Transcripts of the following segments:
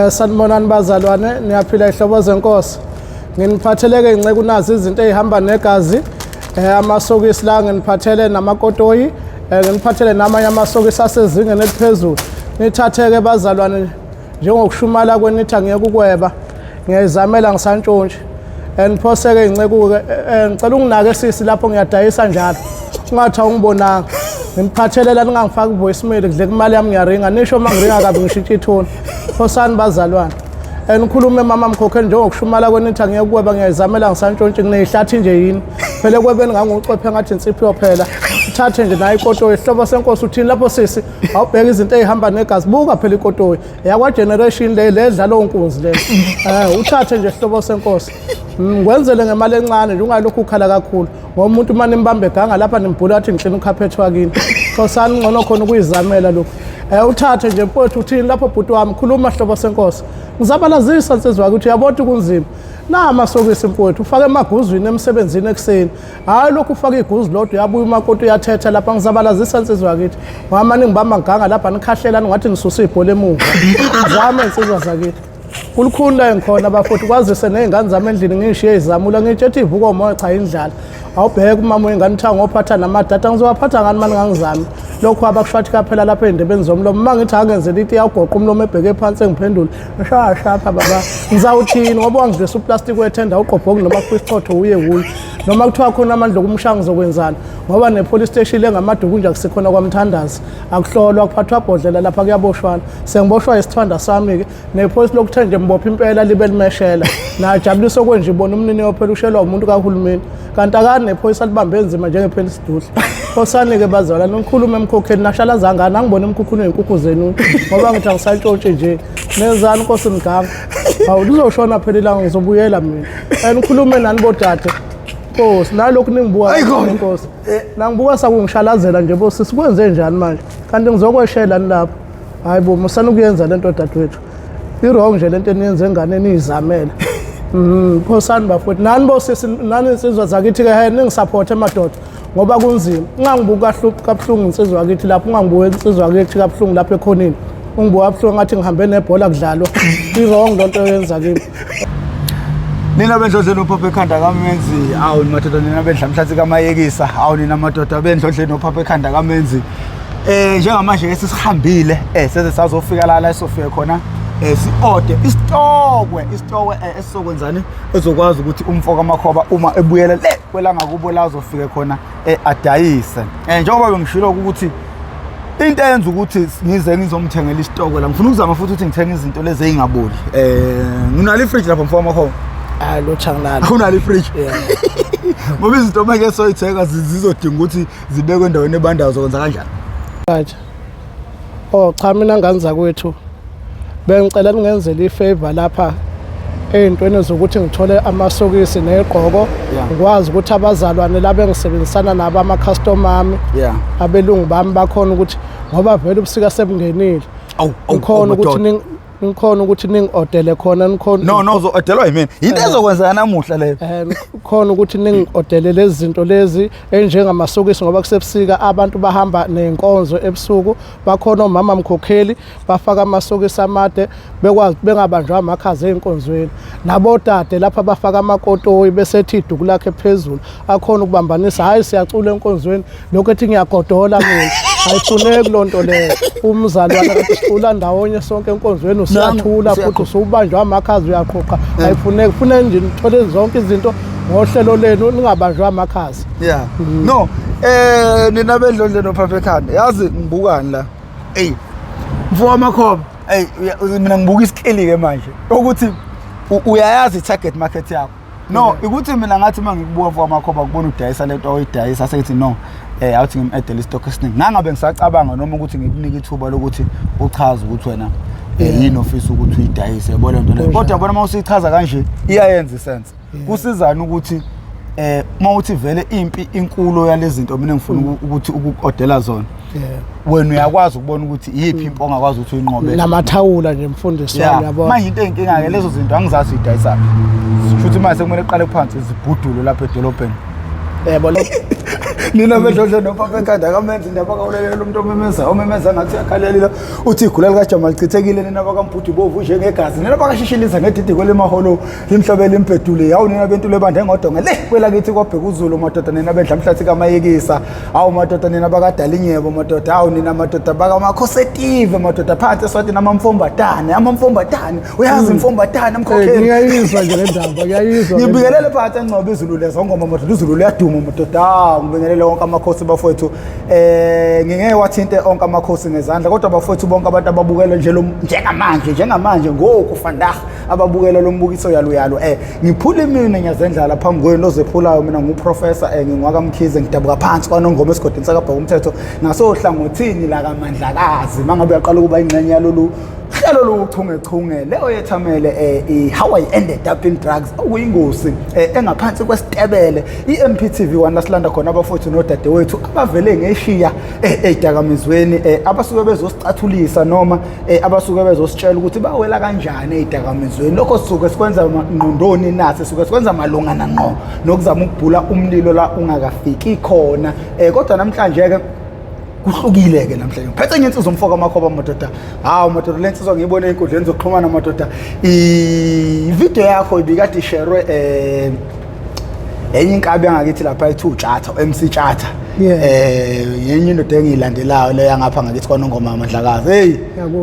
Sanibonani bazalwane, niyaphila ihlobo zenkosi. Nginiphatheleke inceku nazi izinto ezihamba negazi. Amasokisi la nginiphathele namakotoyi, nginiphathele namanye amasokisi asezingeni eliphezulu. Nithatheke bazalwane njengokushumala kwenithi angiyeke ukweba. Ngiyayizamela ngisantshontshi. Niphoseke inceku-ke, ngicela unginake sisi lapho ngiyadayisa njalo. Ungathi awungibonanga. Nginiphathele la ningangifaki voicemail kudleka imali yami ngiyaringa. Nisho uma ngiringa kabi ngishintsha ithoni. Phosani bazalwane. Nikhulume mama mkhokheli njengokushumala kwenithi angiyeke ukweba ngiyayizamela ngisantshontshi ngineyihlathi nje yini. Phela ekwebeni ngangucwephe ngathi insipho yophela. Uthathe nje nayo ikotoyi ihlobo senkosi uthini lapho sisi awubheka izinto ey'hamba negazi buka phela ikotoyi yakwa generation le ledla lowo nkunzi le. Uthathe nje ihlobo senkosi. Ngikwenzele ngemali encane nje ungalokhu ukhala kakhulu. Ngoba umuntu uma nimbambe eganga lapha nimbhula athi ngiklina ukhaphethi wakini. Xosani ngcono khona ukuyizamela lokhu. Uthathe nje mfowethu uthini lapho bhuti wami khuluma hlobo senkosi. Ngizabalazisa nsizwa ukuthi uyabona ukuthi kunzima. Na amasokisi mfowethu ufake emaguzwini emsebenzini ekuseni. Hayi lokhu ufake iguzu lodwa uyabuya umakoti uyathetha lapha ngizabalazisa nsizwa kithi. Ngoba manje ngibamba ngiganga lapha nikhahlela ngathi nisusa ibhola emuva. Zama insizwa zakithi. Kulukhuni la engikhona bafowethu kwazise ney'ngane zami endlini ngishiye izamula ngitshe ethi ivuka umoya cha indlala. Awubheke umama wengane uthi ngophatha namadata ngizowaphatha ngani mani ngangizami. Lokhu abakushwathi kaphela lapha ey'ndebeni zomlomo. Uma ngithi angenzela iti yawugoqa umlomo ebheke phansi engiphendule. Shashapha baba. Ngizawuthini ngoba wangidlisa uplastic wethenda uqobhoki noma kuyisichotho uye wuye. Noma kuthiwa khona amandla okumshaya ngizokwenzani ngoba ne-police station engamaduku nje akusikhona kwamthandazi. Akuhlolwa kuphathwa bhodlela lapha kuyaboshwana. Sengiboshwa isithwanda sami-ke nephoyisa lokuthe nje mbopha impela libe limeshela. Najabulisa okwenje ibona umnini yophela ushelwa umuntu kahulumeni. Kanti akani nephoyisa libambe nzima njengephela isidudla. Phosani-ke bazalwane nikhulume emkhokheni nashala zangane angibone emkhukhuni wey'nkukhu zenu ngoba ngithi angisantshontshe nje. Nenzani nkosi mganga? Hawu lizoshona phela ilanga ngizobuyela mina. And nikhulume nani bodade. Nkosi nalokhu ningibuka nkosi. Nangibuka sakungishalazela nje bosisi kwenze njani manje? Kanti ngizokweshela lapho. Hayi bo musana ukuyenza lento dadewethu. I-wrong nje lento eniyenza enganeni iyizamele. Phosani bafowethu. Nani bosisi nani insizwa zakithi ke hey ningisupporte madoda ngoba kunzima. Ungangibuki kabuhlungu insizwa yakithi lapho ungangibuki insizwa yakithi kabuhlungu lapha ekhoneni. Ungibuka kabuhlungu ngathi ngihambe nebhola kudlalwa. I-wrong lento oyenza kimi. Nina bendlodleni uphapha ekhanda kaMenzi, awu madoda nina bendla mhlathi kaMayekisa, awu nina madoda bendlodleni uphapha ekhanda kaMenzi. Njengamanje ke sesihambile, seze sazofika la la esofika khona. Si-ode isitokwe, isitokwe esizokwenzani ezokwazi ukuthi umfo kaMakhoba uma ebuyela le kwelanga kubo la azofika khona adayise. Njengoba bengishilo ukuthi into eyenza ukuthi ngize ngizomthengela isitokwe la ngifuna ukuzama futhi ukuthi ngithenge izinto lezi ezingaboli. Nginalo ifridge lapha mfo kaMakhoba. Hayi lutho anginalo. Awunalo ifridge? Ngoba izinto manje soyithenga zizodinga ukuthi zibekwe endaweni ebandayo zokwenza kanjani? Right. Oh cha mina ngane zakwethu bengicela ningenzele ifavor lapha ey'ntweni zokuthi ngithole amasokisi negqoko ngikwazi ukuthi abazalwane laba engisebenzisana nabo amakhastoma ami abelungu bami bakhona ukuthi ngoba vele ubusika sebungenile. Ngikhona ukuthi ngikhona ukuthi ningi-odele khona nikhona No no uzo-odelwa yimina. Into ezokwenzeka namuhla leyo. Khona ukuthi ningi-odele lezi zinto lezi enjengamasokisi ngoba kusebusika abantu bahamba nenkonzo ebusuku bakhona omama mkhokheli bafaka amasokisi amade bekwazi bengabanjwa amakhaza ey'nkonzweni nabodade lapha bafaka amakotoyi besethi iduku lakhe phezulu akhona ukubambanisa hhayi siyacula enkonzweni lokho ethi ngiyagodola mina ayifuneki loo nto leyo umzalwane kanti sicula ndawonye sonke enkonzweni usiyathula futhi usubanjwa amakhaza uyaqhuqa ayifuneki funeke nje nithole zonke izinto ngohlelo lenu ningabanjwa amakhaza. No nina bendlondle nophapha ekhanda yazi ngibukani la. Ey mfo wamakhoba ey mina ngibuka isikili ke manje ukuthi uyayazi i-target market yakho. No ukuthi mina ngathi uma ngikubuka mfo wamakhoba kubona udayisa lento oyidayisa sekithi no awuthi ngim-addele istock esiningi ngangabe ngisacabanga noma ukuthi ngikunike ithuba lokuthi uchaze ukuthi wena yini ofisa ukuthi uyidayise yabo lento leyo kodwa yabona uma usuyichaza kanje iyayenza isense. Kusizana ukuthi uma uthi vele impi inkulu yalezi zinto mina ngifuna ukuthi ukukodela zona. Wena uyakwazi ukubona ukuthi iyiphi impi ongakwazi ukuthi uyinqobe. Namathawula nje mfundisi wami yabona. Manje into eyinkinga ke lezo zinto angizazi uyidayisaphi. Futhi manje sekumele uqale phansi izibhudulo lapha edolobheni. Yebo lo. Nina bedlodlo nopapa ekhanda kamenzi indaba kawulelela umuntu omemeza omemeza ngathi uyakhalelile uthi igula likajama lichithekile nina bakamphuthi bovu njengegazi nina bakashishiliza ngedidi kwelimaholo limhlobe limbhedule yawu nina bentulo ebande ngodonga le kwelakithi kwabheka uzulu madoda nina bendla mhlathi kamayekisa awu madoda nina bakadalinyebo madoda awu nina madoda bakamakhosetive madoda phansi eswatini amamfombatane amamfombatane uyazi imfombatane mkhokheli Ngiyayizwa nje le ndaba, ngiyayizwa. Ngibingelele phansi engcobo izulu lezongoma madoda izulu liyaduma madoda ah ngibingelele wonke amakhosi bafowethu eh ngingeke wathinte onke amakhosi ngezandla kodwa bafowethu bonke abantu ababukele nje lo njengamanje njengamanje ngoku vandag ababukela lo mbukiso yalo yalo eh ngiphula imine ngiyazendlala phambi kwenu ozephulayo mina nguprofessor eh ngingwaka Mkhize ngidabuka phansi kwaNongoma esigodini sakabhaka umthetho ngasohlangothini la kaMandlakazi mangabe uyaqala ukuba ingxenye yalolu hlelo luchungechunge leyo yethamele eh, i-how I ended up in drugs okuyingozi eh, engaphansi kwesitebele i-MPTV 1 lasilanda khona abafowethu nodadewethu abavele ngeshiya eh, ey'dakamizweni abasuke bezosicathulisa noma abasuke bezositshela ukuthi bawela kanjani ey'dakamizweni lokho sisuke sikwenza ngqondoni nathi sisuke sikwenza malungana ngqo nokuzama ukubhula umlilo la ungakafiki khona kodwa namhlanje-ke kuhlukile-ke namhlanje ngiphethe enye insizwa umfoko amakhoba madoda hawu madoda le nsizwa ngiyibone ey'nkundleni zokuxhumana madoda ividiyo yakho ibikade isherwe um enye inkabi yangakithi lapha ethi utshatha u-mc tshatha eh yenye indoda engiyilandelayo leyo yangapha ngakithi kwanongoma amandlakazi hey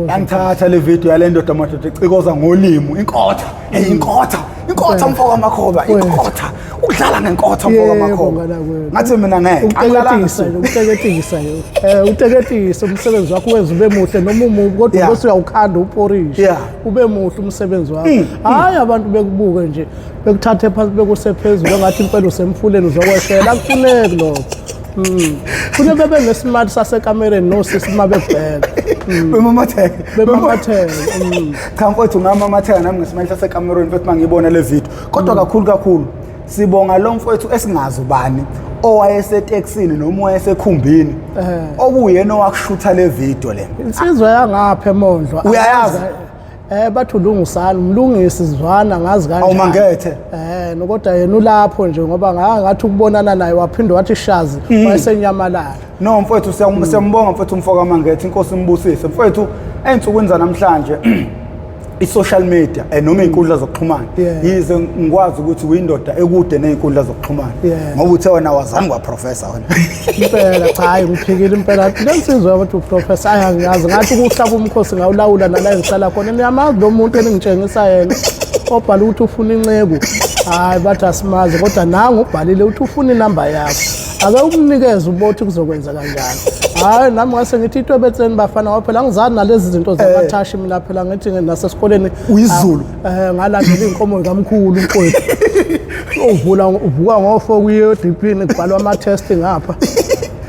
yangithatha le video yale ndoda madoda ecikoza ngolimi inkotha hey inkotha inkotha mfoko amakhoba inkotha ukudlala ngenkotha mfoko amakhoba ngathi mina ngeke ukuteketisa ukuteketisa eh uteketisa umsebenzi wakho wenza ube muhle noma umubi kodwa bese uyawukhanda uporishe ube muhle umsebenzi wakho mm, mm. hayi abantu bekubuke nje bekuthathe phansi bekuse phezulu engathi impela usemfuleni uzokweshela akufuneki lokho Funa bebe nesimali sasekamereni nosisi uma bebheka. Bemamatheke. Bemamatheke. Cha mfowethu ngamamatheka nami ngesimali sasekamereni mfethu mangibona le video. Kodwa kakhulu kakhulu sibonga lo mfowethu esingazi ubani owayesetekisini noma owayesekhumbini okuyena owakushutha le video le. Insizwa yangapha eMondlo. Uyayazi? Bathi ulungisani umlungisi zwana ngazi kanjani. Awumangethe. Kodwa yena ulapho nje ngoba ngathi ukubonana naye waphinde wathi shazi wayesenyamalala. No mfowethu siyambonga mfowethu umfoka Mangethe inkosi imbusise. Mfowethu ey'nsukwini zanamhlanje i-social media noma iy'nkundla zokuxhumana yize ngikwazi ukuthi uyindoda ekude ney'nkundla zokuxhumana ngoba uthe wena wazani kwaprofessor wena impela cha hayi ngiphikile impela le nsizwa yabathi uprofessor ayi angiyazi ngathi ukuhlaba umkhosi ngawulawula nala engihlala khona niyamazi lo muntu eningitshengisa yena obhala ukuthi ufuna inceku hhayi bathi asimazi kodwa nangu ubhalile ukuthi ufuna inamba yakho ake umnikeze ubothi kuzokwenza kanjani hhayi nami ngase ngithi itwebetseni bafana ngoba phela angizani nalezi zinto zamathashi mina phela ngithi nasesikoleni uyizulu ngalandela iy'nkomo zikamkhulu mfowethu uvula uvuka ngofo kuye ediphini kubhalwa ama-test ngapha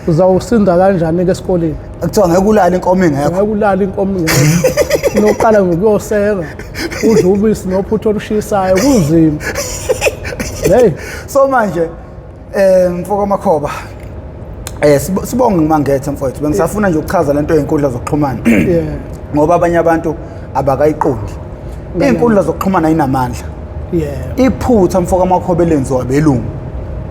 uzawusinda kanjani-ke esikoleni kuthiwa ngeke ulale inkomo ingekho ngeke ulale inkomo ingekho unoqala ngokuyosenga udle ubisi nophuthu olushisayo kunzima hey so manje mfoko makhoba sibonge ngimangethe mfowethu bengisafuna nje ukuchaza lento yezinkundla zokuxhumana ngoba abanye abantu abakayiqondi iy'nkundla zokuxhumana ayinamandla iphutha mfoko amakhoba elenziwa belungu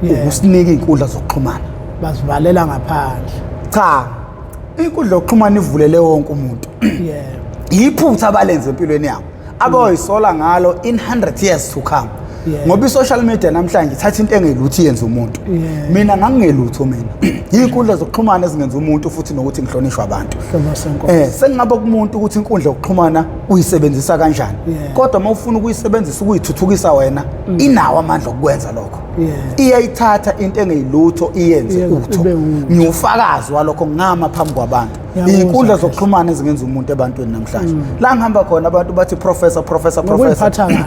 ukusinika iy'nkundla zokuxhumana bazivalela ngaphandle cha inkundla yokuxhumana ivulele wonke umuntu yiphutha abalenze empilweni yabo abayoyisola ngalo in 100 years to come ngoba i-social media namhlanje ithatha into engelutho iyenza umuntu mina ngangingelutho mina iy'nkundla zokuxhumana ezingenza umuntu futhi nokuthi ngihlonishwe abantu sengingaba kumuntu ukuthi inkundla yokuxhumana uyisebenzisa kanjani kodwa uma ufuna ukuyisebenzisa ukuyithuthukisa wena inawo amandla okukwenza lokho Iyayithatha into engeyilutho iyenze utho ngiwufakazi walokho ngama phambi kwabantu iy'nkundla zokuxhumana ezingenza umuntu ebantwini namhlanje la ngihamba khona abantu bathi professor professor professor kahle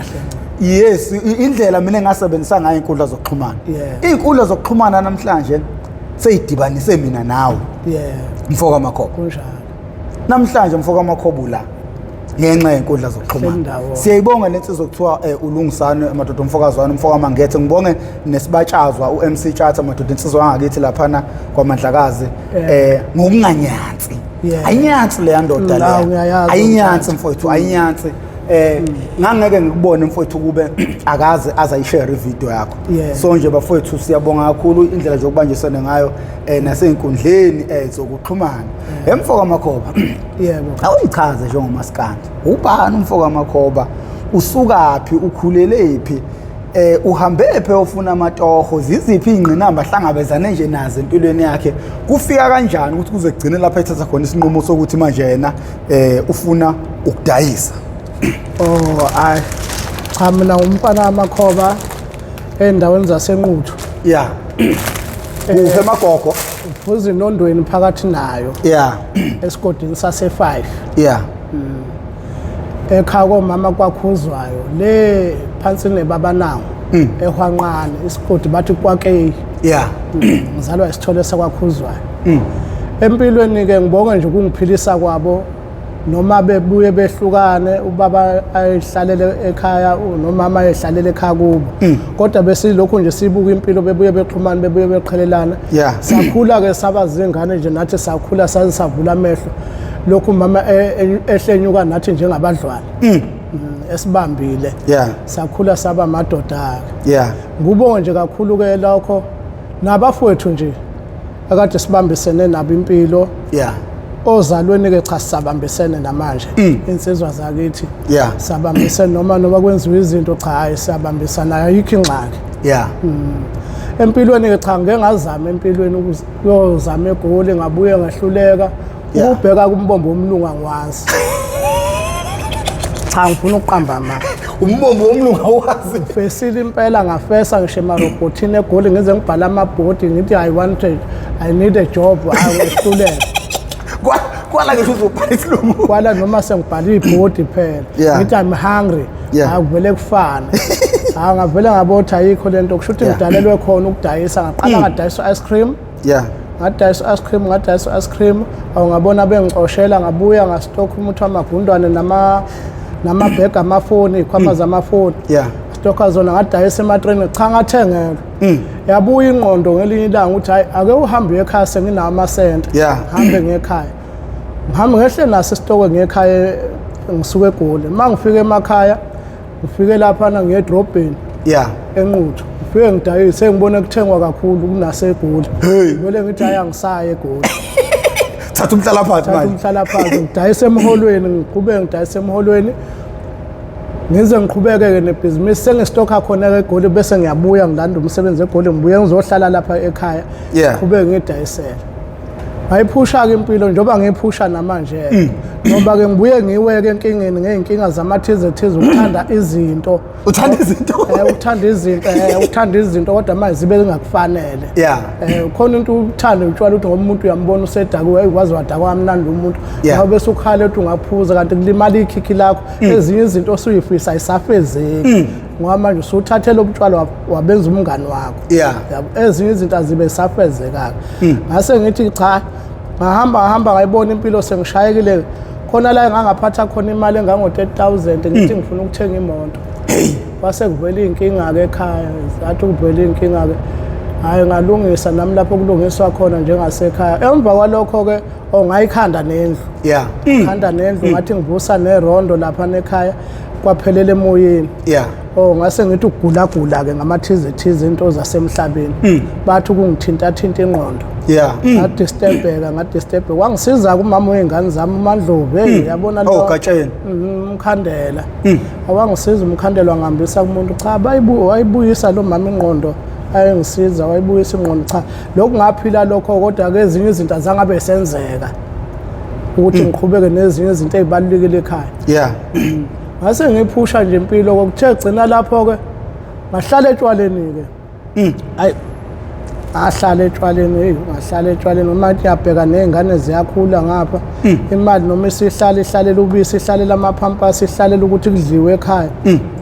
yes indlela mina engasebenzisa ngayo iy'nkundla zokuxhumana iy'nkundla zokuxhumana namhlanje seyidibanise mina nawe mfoka makhoba namhlanje mfoka makhoba la ngenxa yenkundla zokuxhumana siyayibonga le nsizwa kuthiwa ulungisane madoda umfokazwane umfoka mangethe ngibonge nesibatshazwa u-MC Tshatha madoda insizwa yangakithi laphana kwamandlakazi ngokunganyansi ayinyansi leya ndoda leya ayinyansi mfowethu ayinyansi Ngangeke ngikubone mfowethu kube akaze azayishare ivideo yakho. So nje bafowethu siyabonga kakhulu indlela nje okubanjisene ngayo nasey'nkundleni zokuxhumana. Emfo kaMakhoba. Yebo. Awuyichaze njengomaskandi. Ubani umfo kaMakhoba? Usukaphi? Ukhulelephi? Uhambe phi ofuna amatoho? Ziziphi izingqinamba ahlangabezane nje nazo empilweni yakhe? Kufika kanjani ukuthi kuze kugcine lapha ethatha khona isinqumo sokuthi manje yena ufuna ukudayisa? Oh, ay. Cha, mina umfana amakhoba endaweni zaseNquthu. Yeah. Kuphi emagogo? Uphuza inondweni phakathi nayo. Esigodini sase 5. Ekhaya komama kwakhuzwayo le phansi nebabanawo ehwanqane isigodi bathi kwakeyi. Ngizalwa isithole sakwakhuzwayo. Empilweni ke ngibonge nje ukungiphilisa kwabo, noma bebuye behlukane, ubaba ayihlalele ekhaya nomama ayihlalele ekhaya kubo, kodwa besilokhu nje sibuka impilo, bebuye bexhumana, bebuye beqhelelana. Sakhula ke saba zingane nje nathi, sakhula saze savula amehlo, lokhu mama ehlenyuka nathi njengabadlwana esibambile. Sakhula saba amadoda ke. Ngubonge nje kakhulu ke lokho nabafowethu nje akade sibambisene nabo impilo. Ozalweni ke cha, sisabambisene namanje, insizwa zakithi. Sabambisene noma kwenziwa izinto, cha hayi, siyabambisana, ayikho ingxaki. Empilweni ke cha, ngeke ngazama empilweni ukuyozama eGoli, ngabuye ngahluleka. Ukubheka kumbombo womlungu angiwazi. Cha, ngifuna ukuqamba ama. Umbombo womlungu awazi. Fesile impela, ngafesa ngisho emarobhothini eGoli, ngize ngibhala amabhodi ngithi I wanted, I need a job, awehluleka. Kwala ngisho uzobhala isilungu. Kwala noma sengibhala ibhodi phela. Ngithi I'm hungry. Akuvele kufana. Hayi, ngavele ngabotha ayikho lento, kusho ukuthi ngidalelwe khona ukudayisa. Ngaqala ngadayisa ice cream. Ngadayisa ice cream, ngadayisa ice cream, awungabona bengicoshela, ngabuya ngastokha umuthi wamagundwane namabhega amafoni, ikhwama zamafoni. Stokha zona, ngadayisa ematreni, cha ngathengelwa. Yabuya ingqondo ngelinye ilanga ukuthi hayi, ake uhambe uye ekhaya, senginawo amasente. Hambe ngekhaya. Ngihambe ngehle naso isitokwe ngekhaya, ngisuke eGoli. Uma ngifika emakhaya, ngifike laphana ngiye edrobheni. ENquthu. Ngifike ngidayise, ngibone kuthengwa kakhulu kunaseGoli. Vele ngithi hayi, angisayi eGoli. Thatha umhlalaphansi Thatha manje. umhlalaphansi, ngidayise emholweni, ngiqhubeke ngidayise emholweni. Ngize ngiqhubeke-ke nebhizinisi, sengistokha khona-ke eGoli, bese ngiyabuya ngilanda umsebenzi eGoli, ngibuye ngizohlala lapha ekhaya. Ngiqhubeke ngidayisele. Ngayiphusha-ke impilo njengoba ngiyiphusha namanje. Ngoba-ke ngibuye ngiweke enkingeni ngey'nkinga zamathize thize, ukuthanda izinto. Uthanda izinto. Ukuthanda izinto, ukuthanda izinto kodwa manje zibe zingakufanele. Khona into uthanda utshwala ukuthi ngoba umuntu uyambona usedakiwe, hey, waze wadakwa kamnandi umuntu. Nawe bese ukhala ukuthi ungaphuza, kanti kulimala ikhikhi lakho. Ezinye izinto osuyifisa ayisafezeki. Ngoba manje usuthathela ubutshwala wabenza umngani wakho. Yabo, ezinye izinto azibe safezeka. Ngase ngithi cha, ngahamba ngahamba ngayibona impilo sengishayekile. Khona la engangaphatha khona imali engango 30,000, ngithi ngifuna ukuthenga imoto. Kwase kuvela inkinga ke ekhaya, zathi kuvela inkinga ke. Hayi, ngalungisa nami lapho kulungiswa khona njengasekhaya. Emva kwalokho ke ongayikhanda nendlu. Khanda nendlu, ngathi ngivusa nerondo lapha nekhaya, kwaphelela emoyeni. Oh, ngase ngithi ukugula-gula ke ngamathize thize into zasemhlabeni. Bathi ukungithinta thinta ingqondo. Ngadisturbeka, ngadisturbeka. Wangisiza kumama wey'ngane zami uMandlovu, hey, yabona Oh, Gatsheni. Umkhandela. Awangisiza umkhandela, wangihambisa kumuntu, cha wayibuyisa lo mama ingqondo, ayengisiza wayibuyisa ingqondo. Cha, lokhu ngaphila lokho, kodwa ke ezinye izinto azangabe senzeka ukuthi ngiqhubeke nezinye izinto ezibalulekile ekhaya. Ngase ngiphusha nje impilo, kokuthe gcina lapho ke ngahlala etshwaleni ke. Hayi, ngahlala etshwaleni, hey, ngahlala etshwaleni. Uma ngiyabheka nezingane ziyakhula ngapha, imali noma isihlala ihlalela ubisi, ihlalela amaphampasi, ihlalela ukuthi kudliwe ekhaya,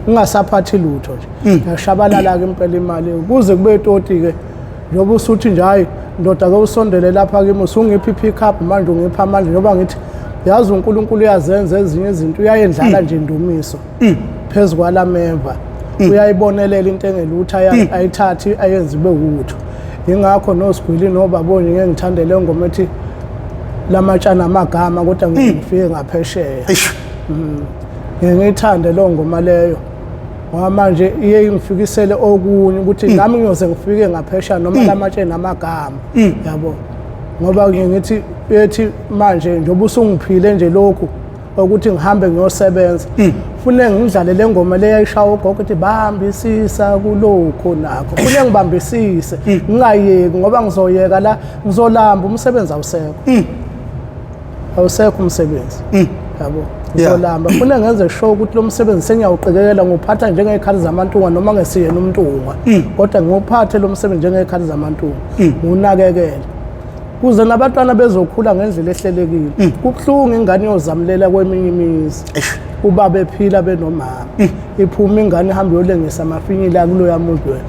ungasaphathi lutho nje. Yashabalala ke impela imali kuze kube toti ke, njengoba usuthi nje hayi ndoda, ke usondele lapha kimi, usungipha i-pick up manje, ungipha amandla, njengoba ngithi yazi uNkulunkulu uyazenza ezinye izinto, uyayendlala nje indumiso phezu kwalameva, uyayibonelela into engelutho, ayithathi ayenze ibe utho. Ingakho nosigwili nobabonye ngeke ngithande le ngoma ethi lamatshana amagama, kodwa ngifike ngaphesheya. Eish. Ngiye ngiyithande leyo ngoma leyo ngoba manje iye ingifikisele okunye ukuthi nami ngiyoze ngifike ngaphesheya noma lamatshe namagama, yabo, ngoba ngiye ngithi ethi manje njengoba usungiphile nje lokhu ukuthi ngihambe ngiyosebenza, fune ngidlale le ngoma le yayishaya ugogo ukuthi bambisisa kulokhu nakho, fune ngibambisise ngingayeki, ngoba ngizoyeka la ngizolamba, umsebenzi awusekho, awusekho umsebenzi, yabo. Ngizolamba, fune ngenze sure ukuthi lo msebenzi sengiyawuqikelela, ngiwuphatha njengey'khathi zamantungwa, noma ngesiyena umntungwa, kodwa ngiwuphathe lo msebenzi njengey'khathi zamantungwa, ngiwunakekele kuze nabantwana bezokhula ngendlela ehlelekile. Kubuhlungu ingane iyozamlela kweminye imizi, ubaba ephila benomama, iphuma ingane ihambe yolengisa amafinyila kuloya muntu wena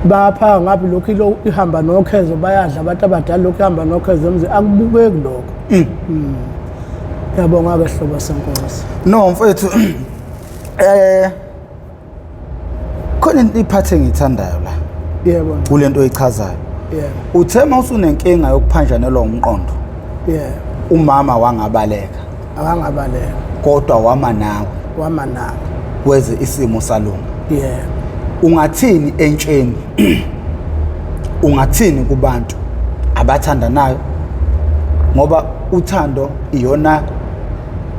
bapha ngaphi, lokhu ilo ihamba nokhezo, bayadla abantu abadala, lokhu ihamba nokhezo emzini, akubukeki lokho. Ngiyabonga-ke, hlobo senkosi. No mfethu, khona into iphathe engiyithandayo la kulento oyichazayo. Uthe uma usunenkinga yokuphanjanelwa umqondo, umama wangabaleka. Akangabaleka. Kodwa wama nawe. Wama nawe. Kweze isimo salunga. Ungathini entsheni, ungathini kubantu abathandanayo, ngoba uthando iyona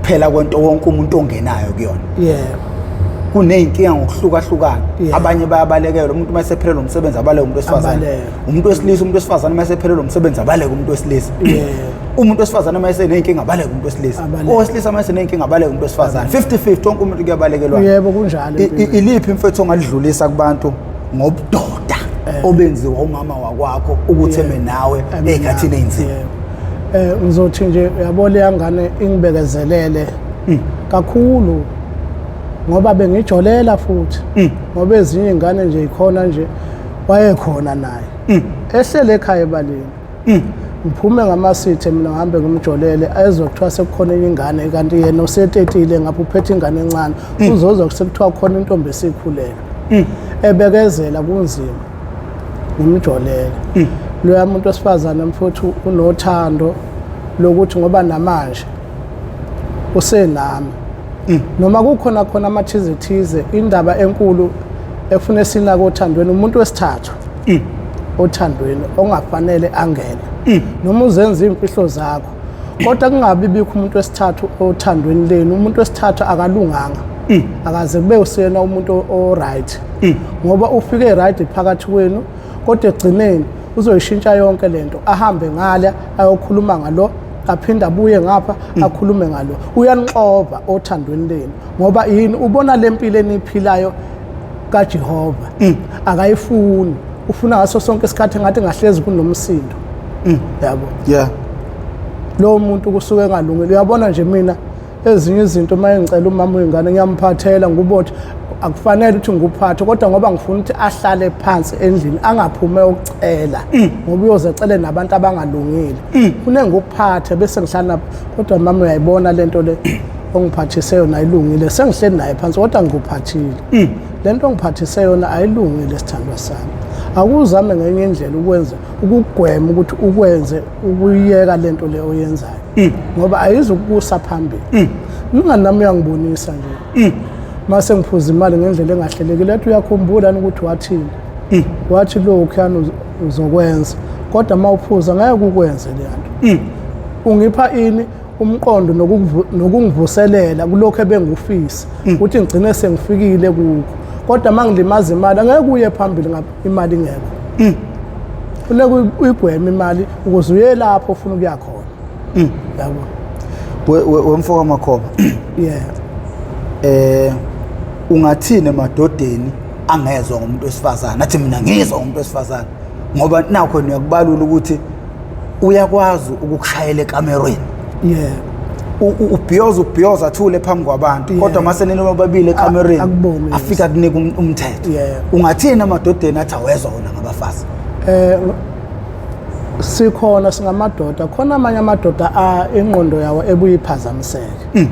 phela kwento wonke umuntu ongenayo kuyona? Kuney'nkinga ngokuhlukahlukana. Abanye bayabalekela umuntu uma esephelelwe umsebenzi, abaleke umuntu wesifazane. Abaleke. Umuntu wesilisa, umuntu wesifazane uma esephelelwe umsebenzi, abaleke umuntu wesilisa. Umuntu wesifazane uma eseney'nkinga, abaleke umuntu wesilisa. Abaleke. Owesilisa uma eseney'nkinga, abaleke umuntu wesifazane. 50-50, wonke umuntu kuyabalekelwa. Yebo, kunjalo empilweni. Iliphi mfethu ongalidlulisa kubantu ngobudoda obenziwa umama wakwakho ukuthi eme nawe Eme ey'khathini nawe. ey'nzima? Yebo. Ngizothi nje, uyabo, leya ngane ingibekezelele kakhulu ngoba bengijolela futhi, ngoba ezinye iy'ngane nje ikhona nje, wayekhona naye ehlele ekhaya ebaleni, ngiphume ngamasithe mina ngihambe ngimjolele, ezokuthiwa sekukhona enye ingane, kanti yena usetetile ngapha, uphethe ingane encane, uzozwa sekuthiwa khona intombi esikhulelwe. Ebekezela kunzima, ngimjolele loya muntu wesifazane mfuthu, unothando lokuthi ngoba namanje usenami, noma kukhona khona amathize thize. Indaba enkulu efuna esinako othandweni, umuntu wesithathu othandweni ongafanele angene, noma uzenza iy'mfihlo zakho, kodwa kungabi bikho umuntu wesithathu othandweni lenu. Umuntu wesithathu akalunganga, akaze kube usiyena umuntu o-right, ngoba ufike right phakathi kwenu, kodwa ekugcineni uzoyishintsha yonke lento, ahambe ngale ayokhuluma ngalo, aphinde abuye ngapha akhulume ngalo. Uyanixova othandweni lenu, ngoba yini? Ubona le mpilo eniyiphilayo kaJehova akayifuni, ufuna ngaso sonke isikhathi engathi ngahlezi kunomsindo, yabo. Lowo muntu kusuke engalungile. Uyabona nje, mina ezinye izinto uma engicela umama wengane ngiyamphathela, ngubothi akufanele ukuthi ngikuphathe, kodwa ngoba ngifuna ukuthi ahlale phansi endlini, angaphume ukucela, ngoba uyoze ecele nabantu abangalungile, fune ngikuphathe bese ngihlala. Kodwa mama, uyayibona lento le ongiphathise yona ayilungile. Sengihleli naye phansi, kodwa ngikuphathile lento ongiphathise yona ayilungile, sithandwa sami, akuzame ngenye indlela ukwenza ukugwema ukuthi ukwenze ukuyeka lento le oyenzayo, ngoba ayizukukusa phambili. Umngani nami uyangibonisa nje mase ngiphuza imali ngendlela engahlelekile, athi uyakhumbula yini ukuthi wathini? Wathi lokhuyana uzokwenza, kodwa uma uphuza ngeke ukwenze leya nto. Ungipha ini umqondo nokungivuselela kulokhu ebengufisa ukuthi ngigcine sengifikile kukho. Kodwa uma ngilimaza imali, angeke uye phambili imali ingekho. Funeka uyigweme imali ukuze uye lapho ufuna ukuya khona, yabo. Wemfo kaMakhoba, ungathini emadodeni angezwa ngomuntu wesifazane, athi mina ngizwa ngomuntu wesifazane, ngoba nakho uyakubalula ukuthi uyakwazi ukukushayela ekamerweni, ubhiyoza ubhiyoza athule phambi kwabantu, kodwa mase nini bobabili ekamerweni akubonise. Afika kunika umthetho. Ungathini emadodeni athi awezwa wona ngabafazi? Sikhona singamadoda, khona amanye amadoda a ingqondo yawo ebuye iphazamiseke,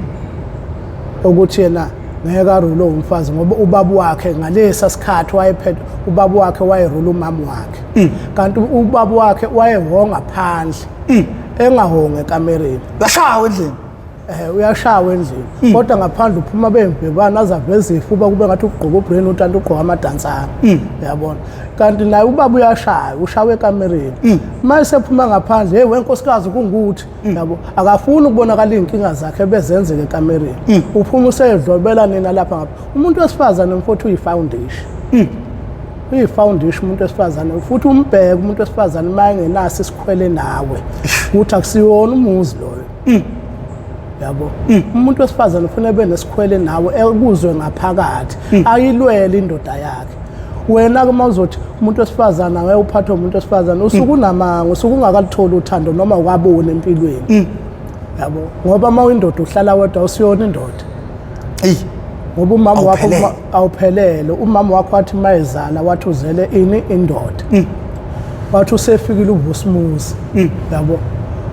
ukuthi yena ngeke arule umfazi, ngoba ubaba wakhe ngalesa sikhathi wayephethe, ubaba wakhe wayerula umama wakhe, kanti ubaba wakhe wayehonga phandle, engahongi ekamereni. Bashawa endlini. Uyashawa endlini. Kodwa ngaphandle uphuma bembebana azaveza ifuba kube ngathi ugqoka ubrain utanti ugqoka amadansana. Uyabona? Kanti naye ubaba uyashaya, ushawe ekamereni. Uma esephuma ngaphandle, hey wenkosikazi kungukuthi, yabo, akafuni ukubonakala iy'nkinga zakhe bezenzeka ekamereni. Uphuma usedlobela nina lapha ngapha. Umuntu wesifazane mfowethu uyi-foundation. Uyi-foundation umuntu wesifazane, futhi umbheke umuntu wesifazane uma engenaso isikhwele nawe ukuthi akusiyona umuzi loyo. Yabo, umuntu wesifazane ufuna ebe nesikhwele nawe, ekuzwe ngaphakathi, ayilwele indoda yakhe. Wena-ke uma uzothi umuntu wesifazane angeke uphathwe umuntu wesifazane, usuke unamanga, usuke ungakalitholi uthando noma ukaboni empilweni. Yabo, ngoba uma uyindoda uhlala wedwa, usiyona indoda. Ngoba umama wakho awuphelele. Umama wakho wathi mayezala wathi uzele ini indoda. Wathi usefikile uVusimuzi. Yabo,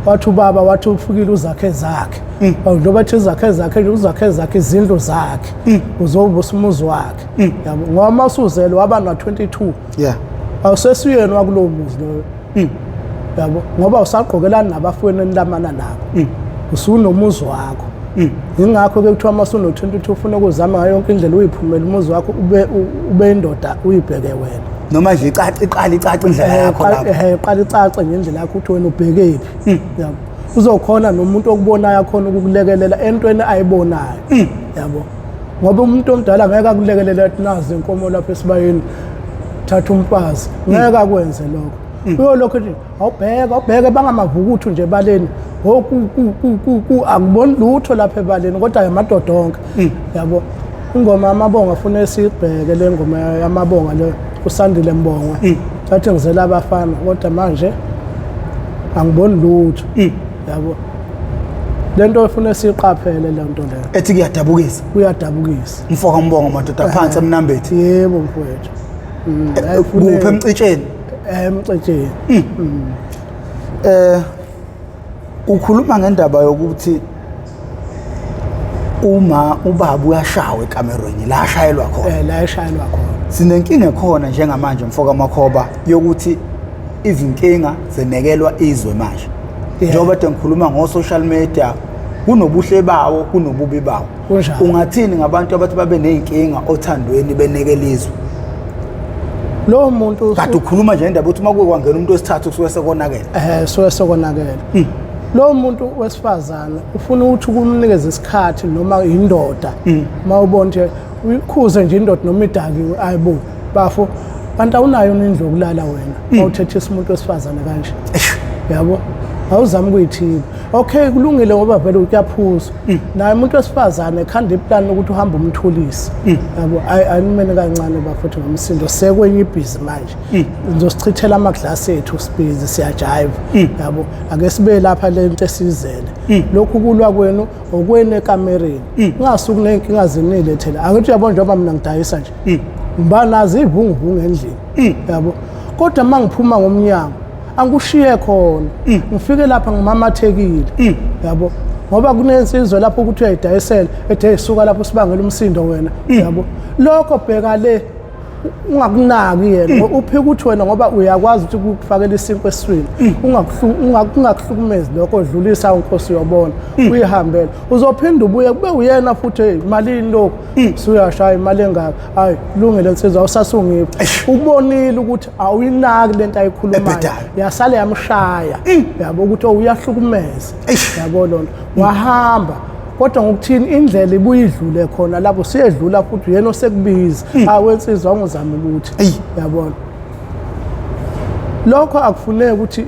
wathi ubaba wathi ufikile uzakhe zakhe. Njengoba ethi uzakhe zakhe nje, uzakhe zakhe izindlu zakhe, uzovusa umuzi wakhe. Yabo, ngoba uma usuzele waba na-22, awusesuyena wakulowo muzi loyo. Yabo, ngoba usagqokelani nabafowenu enilamana nabo, usunomuzi wakho. Yingakho-ke kuthiwa uma usuno-22 ufuna ukuzama ngayo yonke indlela uyiphumele umuzi wakho, ube indoda, uyibheke wena. Noma nje icace, iqale icace indlela yakho lapho. Iqale icace ngendlela yakho ukuthi wena ubhekephi. Yabo, uzokhona nomuntu okubonayo akhona ukukulekelela entweni ayibonayo. Yabo, ngoba umuntu omdala ngeke akulekelele athi nazi inkomo lapha esibayeni, thatha umfazi. Ngeke akwenze lokho. Uyolokhu ethi awubheke, awubheke, bangamavukuthu nje ebaleni, akuboni lutho lapha ebaleni, kodwa amadoda onke. Yabo, ingoma yamabonga afuna esibheke le ngoma yamabonga le, uSandile Mbongwa, athi ngizela abafana kodwa manje angiboni lutho. Yabo, lento efuna siyiqaphele le nto leyo. Ethi kuyadabukisa. Kuyadabukisa. Mfoka Mbongo, madoda phansi eMnambithi. Yebo mfowethu. Kuphi, eMcitsheni? EMcitsheni. Ukhuluma ngendaba yokuthi uma ubaba uyashawa ekamerweni la ashayelwa khona. La eshayelwa khona. Sinenkinga ekhona njengamanje, mfoka Makhoba, yokuthi izinkinga zenekelwa izwe manje. Njengoba kade ngikhuluma ngo-social media, kunobuhle bawo, kunobubi bawo. Kunjalo. Ungathini ngabantu abathi babe ney'nkinga othandweni benekela izwe? Lowo muntu Kade ukhuluma nje indaba ukuthi uma kuke kwangena umuntu wesithathu kusuke sekonakele. Suke sokonakele. Lowo muntu wesifazane ufuna ukuthi kumnikeze isikhathi, noma indoda, uma ubona nje uyikhuze nje indoda noma idakiwe, ayibo bafo, kanti awunayo indlu yokulala wena, mawuthethisa umuntu wesifazane kanje. Yabo, awuzami ukuyithiba. Okay, kulungile, ngoba vele uyaphuzwa naye umuntu wesifazane, khanda iplani ukuthi uhambe umthulise. Yabo, ayi, animeni kancane bafethu ngomsindo, sekwenye ibhizi manje, ngizosichithela amaglasi ethu, sibhizi siyajiva. Yabo, ake sibe lapha le nto esizele, lokhu kulwa kwenu okwenu ekamereni, ungasuki ney'nkinga zinilethele. Angithi uyabona, njengoba mina ngidayisa nje, ngiba nazo iy'vunguvungu endlini. Yabo, kodwa uma ngiphuma ngomnyango angikushiye khona, ngifike lapha ngimamathekile. Yabo, ngoba kunensizwa lapho ukuthi uyayidayisela ethe isuka lapho sibangela umsindo wena. Yabo, lokho bheka le, ungakunaki yena, uphika ukuthi wena ngoba uyakwazi ukuthi kukufakela isinkwa esiswini, ungakuhlukumezi lokho, dlulisa unkosi uyobona, uyihambele, uzophinda ubuye kube uyena futhi, hey, malini lokhu, usuyashaya imali engaka, hayi lungile nsizwa, awusasungiphi, ukubonile ukuthi awuyinaki lento ayikhulumayo. Ebhedayo. Yasale yamshaya. Yabo, ukuthi oh, uyahlukumeza. Yabo, lonto wahamba, kodwa ngokuthini indlela ibuye idlule khona lapho siyedlula futhi uyena osekubiza, hawu wensizwa, ungizame ukuthi yabona lokho akufuneki ukuthi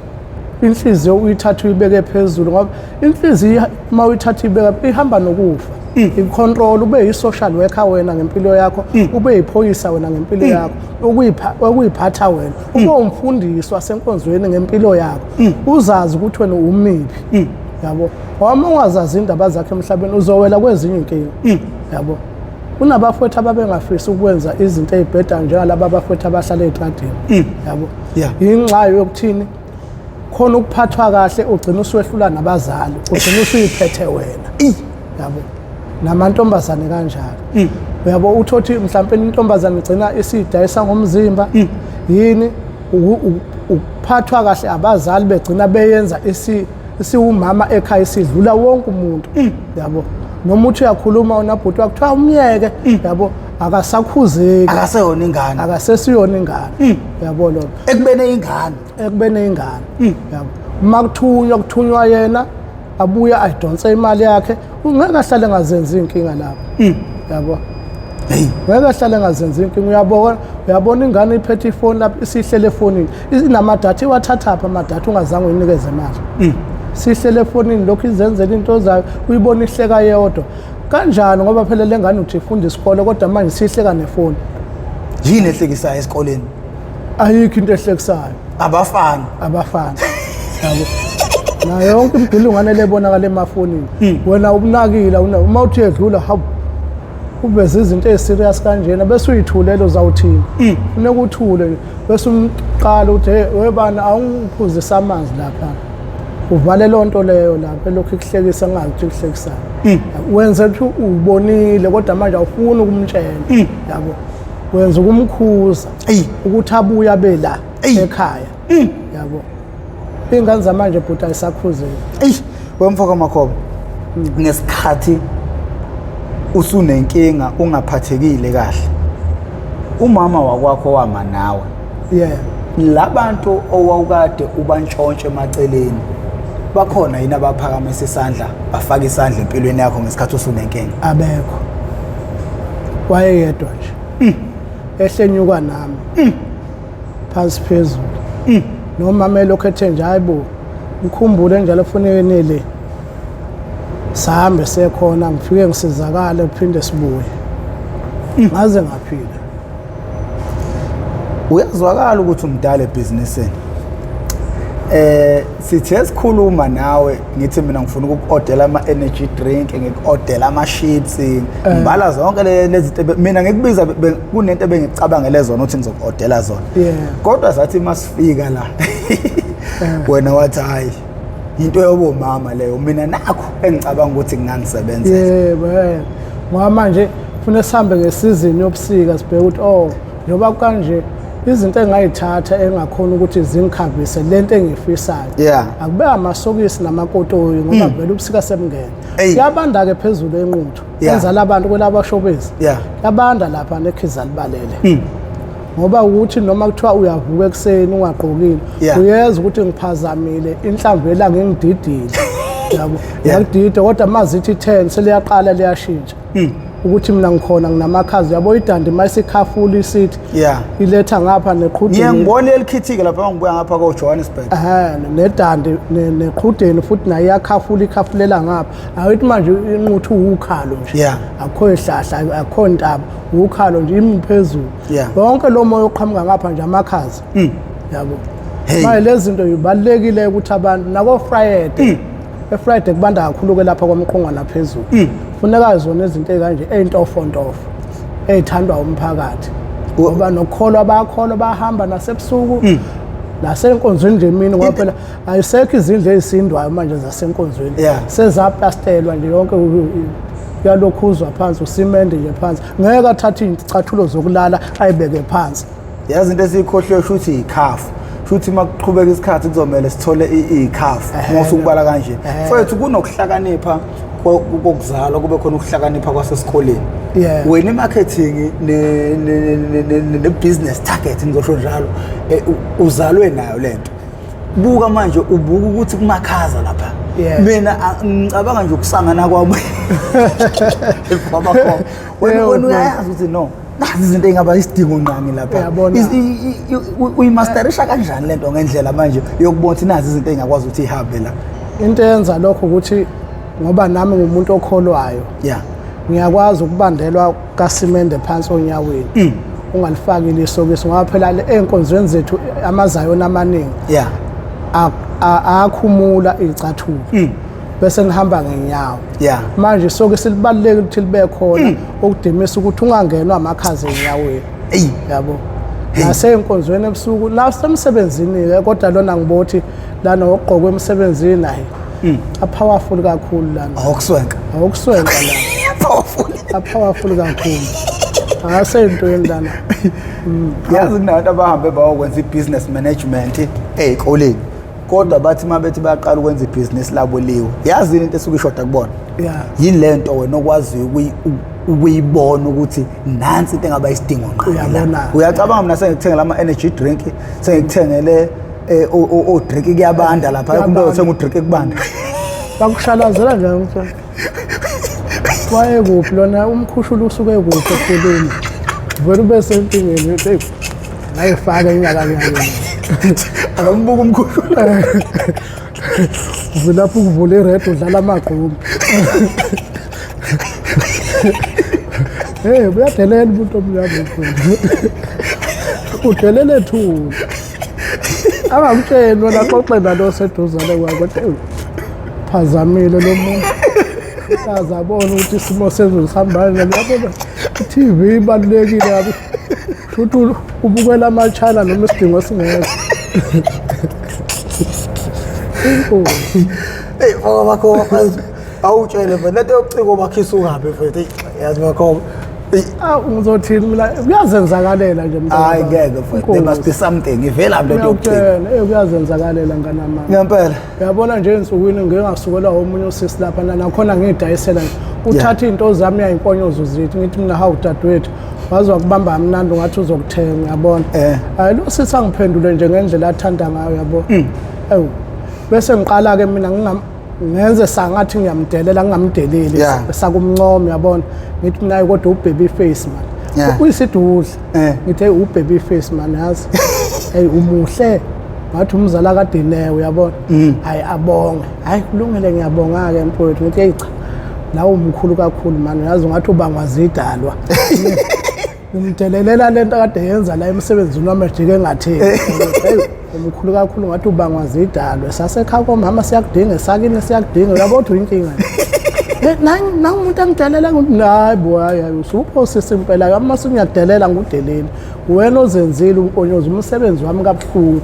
inhliziyo uyithathe uyibeke phezulu, ngoba inhliziyo uma uyithatha uyibeka ihamba nokufa. I-control, ube yi-social worker wena ngempilo yakho, ube yiphoyisa wena ngempilo yakho, ukuyiphatha wena, ube umfundisi wasenkonzweni ngempilo yakho, uzazi ukuthi wena umiphi. Yabo, ngoba uma ungazazi indaba zakho emhlabeni uzowela kwezinye inkinga. Yabo, kunabafowethu ababengafisi ukwenza izinto ey'bhedayo njengalaba abafowethu abahlala ey'tradini. Yabo, inxa yokuthini khona ukuphathwa kahle, ugcina usuwehlula nabazali, ugcina usuyiphethe wena. Yabo, namantombazane kanjalo. Uyabo, uthothi mhlawumpe intombazane igcina isidayisa ngomzimba, yini, ukuphathwa kahle abazali, begcina beyenza Isiwumama ekhaya, isidlula wonke umuntu, yabo. Noma uthi uyakhuluma unabhuti wakho, kuthiwa umyeke, yabo, akasakhuzeki. Akaseyona ingane. Akasesiyona ingane, yabo lona. Ekubene ingane. Ekubene ingane, yabo. Uma kuthunywa, kuthunywa yena, abuye ayidonse imali yakhe. Ungeke ahlale engazenzi inkinga lapho, yabo. Hey. Ngeke ahlale engazenzi inkinga. Uyabona, uyabona ingane iphethe ifoni lapho, isihlele efonini, inamadatha. Iwathathaphi amadatha ungazange uyinikeze imali? Sihlele efonini lokhu, izenzela into zayo, uyibona ihleka yodwa kanjani? Ngoba phela le ngane uthi ifunda isikole, kodwa manje sihleka nefoni. Yini ehlekisayo esikoleni? Ayikho into ehlekisayo. Abafana. Abafana, yabo. Nayo yonke imigulungwane lebonakala emafonini, wena ubunakile uma uthi edlula, hawu, uveze izinto ezi-serious kanjena, bese uyithulela. Uzawuthini? Funeka uthule, bese umqala uthi, hey webana, awungiphuzise amanzi lapha. Uvale loo nto leyo lapho elokhu ikuhlekisa, ngazi ukuthi ikuhlekisayo. Wenze ukuthi ubonile, kodwa manje awufuni ukumtshela, yabo. Wenza ukumkhuza ukuthi abuye abe la ekhaya, yabo. Iy'ngane zamanje, bhuti, ayisakhuzeki. Eyi, wemfo kaMakhoba, ngesikhathi usunenkinga, ungaphathekile kahle, umama wakwakho wama nawe. Labantu owawukade ubantshontshe emaceleni, bakhona yini abaphakamisa isandla, bafaka isandla empilweni yakho ngesikhathi usunenkinga? Abekho, wayeyedwa nje, ehlenyuka nami phansi phezulu. Nomama elokhu ethe nje, hayi bo, ngikhumbule njalo, kufuneke nele sihambe sekhona, ngifike ngisizakale, kuphinde sibuye, ngaze ngaphila. Uyazwakala ukuthi umdala ebhizinisini. Sithe sikhuluma nawe, ngithi mina ngifuna ukuku-odela ama-energy drink, ngiku-odela ama-chips, ngibala zonke lezi zinto. Mina ngikubiza, kunento ebengicabangele zona ukuthi ngizoku-odela zona. Kodwa sathi masifika la, wena wathi, hayi, into yobomama leyo, mina nakho engicabanga ukuthi kungangisebenzela. Yebo, ngoba manje funa sihambe ngesizini yobusika, sibheke ukuthi, oh, njengoba kanje, izinto engayithatha engakhona ukuthi zingikhavise lento engiyifisayo, akube amasokisi namakotoyi, ngoba vele ubusika sebungena. Kuyabanda-ke phezulu eNquthu. Enza labantu kwelabashobezi. Kuyabanda lapha, nekhiza libalele, ngoba ukuthi noma kuthiwa uyavuka ekuseni ungagqokile, uyezwa ukuthi ngiphazamile, inhlamvu yelanga ingididile, yabo. Ngiyakudida, kodwa mazithi 10 seliyaqala liyashintsha ukuthi mina ngikhona nginamakhazi, yabo. Idandi mayisikhafula isithi iletha ngapha Ngiye neqhudeni. Ngibone elikhithike lapha ngibuya ngapha ko-Johannesburg. Ehhe, nedandi neqhudeni futhi nayo iyakhafula, ikhafulela ngapha. Awuthi manje iNquthu ukhalo nje. Akukho ihlahla, akukho ntaba, ukhalo nje, imi phezulu. Yonke lo moya oqhamuka ngapha nje, amakhaza, yabo. Manje lezi zinto zibalulekile ukuthi abantu nako Friday, eFriday kubanda kakhulu ke lapha kwaMqungwana phezulu. Funeka zona izinto ezikanje, eyintofontofo, ey'thandwa umphakathi, ngoba nokukholwa bayakholwa, bayahamba nasebusuku nasenkonzweni nje emini, ngoba phela ayisekho izindlu ey'sindwayo manje zasenkonzweni. Sezaplastellwa nje yonke, kuyalokhuzwa phansi, usimende nje phansi. Ngeke athathe iy'cathulo zokulala ayibeke phansi. Yazi, into esiyikhohliwe shuthi yikhafu. Shuthi uma kuqhubeka isikhathi kuzomele sithole iy'khafu uma usukubala kanje. Mfowethu, kunokuhlakanipha kokuzalwa, kube khona ukuhlakanipha kwasesikoleni. Wena i-marketing ne-business target, ngizosho njalo, uzalwe nayo lento. Buka manje, ubuka ukuthi kumakhaza lapha. Mina ngicabanga nje ukusangana kwami kwabakhona. Wena wena uyayazi ukuthi no, nazi izinto ey'ngaba isidingo nqangi lapha. Uyabona. Uyimasterisha kanjani lento ngendlela manje yokubona ukuthi nazi izinto ey'ngakwazi ukuthi ihambe la? Into eyenza lokho ukuthi ngoba nami ngumuntu okholwayo. Ngiyakwazi ukubandelwa kasimende phansi onyaweni ungalifakile isokisi, ngoba phela ey'nkonzweni zethu amazayoni amaningi ayakhumula iy'cathulo bese nihamba ngenyawo. Manje isokisi libalulekile ukuthi libe khona ukudimisa ukuthi ungangenwa amakhaza enyaweni, yabo. Nasey'nkonzweni ebusuku, nasemsebenzini-ke, kodwa lona ngibothi lana okugqokwa emsebenzini, hayi, a-powerful kakhulu lana. Awokuswenka. Awokuswenka lana. Powerful. A-powerful kakhulu, akaseyintweni lana. Yazi, kunabantu abahambe bayokwenza i-business management ey'koleni. Kodwa bathi uma bethi bayaqala ukwenza ibhizinisi labo liwe, yazi yini into esuke ishoda kubona? Yeah. Yini le nto wena okwaziyo ukuyibona ukuthi nansi into engaba isidingo ngqala? Uyabona. Uyacabanga mina sengikuthengela ama-energy drink, sengikuthengele o-drink kuyabanda lapha, umuntu Kuyabanda. oyothenga u-drink kubanda. Bakushalazela nje ukuthi wayekuphi lona umkhushula usuke kuphi ekhuluma. Vele ube senkingeni uthi hey ngayifaka inyakanyakeni. Akambuka umkhushula. Uvilapha ukuvula iredo udlala amagqomu. Hey, uyadelela umuntu omnyama mfowethu. Udelele thula. Angamtsheli wena xoxe nalo oseduzane kwakho kodwa ewu, phazamile lo muntu. Aze abone ukuthi isimo sezulu sihamba kanjani. Yabona i-TV ibalulekile kabi. Shuthi ubukela ama-China noma isidingo singekho. Inkosi. Eyi mfaka makhoba awutshele mfethu lento yobuciko bakho isukaphi mfethu? Eyi, yazi makhoba. Eyi, Awu ngizothini mina kuyazenzakalela nje mntwana. Hayi ngeke mfethu, there must be something ivelaphi lento yobuciko? Ngiyakutshela, eh kuyazenzakalela ngane mama. Ngempela. Uyabona nje ensukwini ngike ngasukelwa omunye usisi lapha nakhona ngiyidayisela nje. Uthatha iy'nto zami uyayimponyoza uzithi ngithi mina hawu dadewethu waze wakubamba kamnandi ungathi uzokuthenga uyabona. Hayi lo sisi angiphendule nje ngendlela athanda ngayo yabo. Ewu bese ngiqala-ke mina ngenze sangathi ngiyamdelela ngingamdeleli sakumncoma uyabona. Ngithi mina hayi kodwa u-baby face man. Uyisidudla. Ngithi hey u-baby face man yazi. Hey umuhle. Ngathi umzala kaDinewe uyabona. Hayi abonge. Hayi kulungile ngiyabonga-ke mfowethu. Ngithi hey cha nawe umkhulu kakhulu man yazi ungathi ubangwa zidalwa. Ngimdelelela lento akade yenza la emsebenzini wami ejike engatheni. Hey umkhulu kakhulu ngathi ubangwa zidalwa. Sasekhaya komama siyakudinga, esakini siyakudinga. Uyabona ukuthi uyinkinga nje. Nangu umuntu angidelela ngithi hayi bo hayi hayi usuphosisa impela uma sengiyakudelela ngikudeleli. Wena ozenzile umponyozo umsebenzi wami kabuhlungu.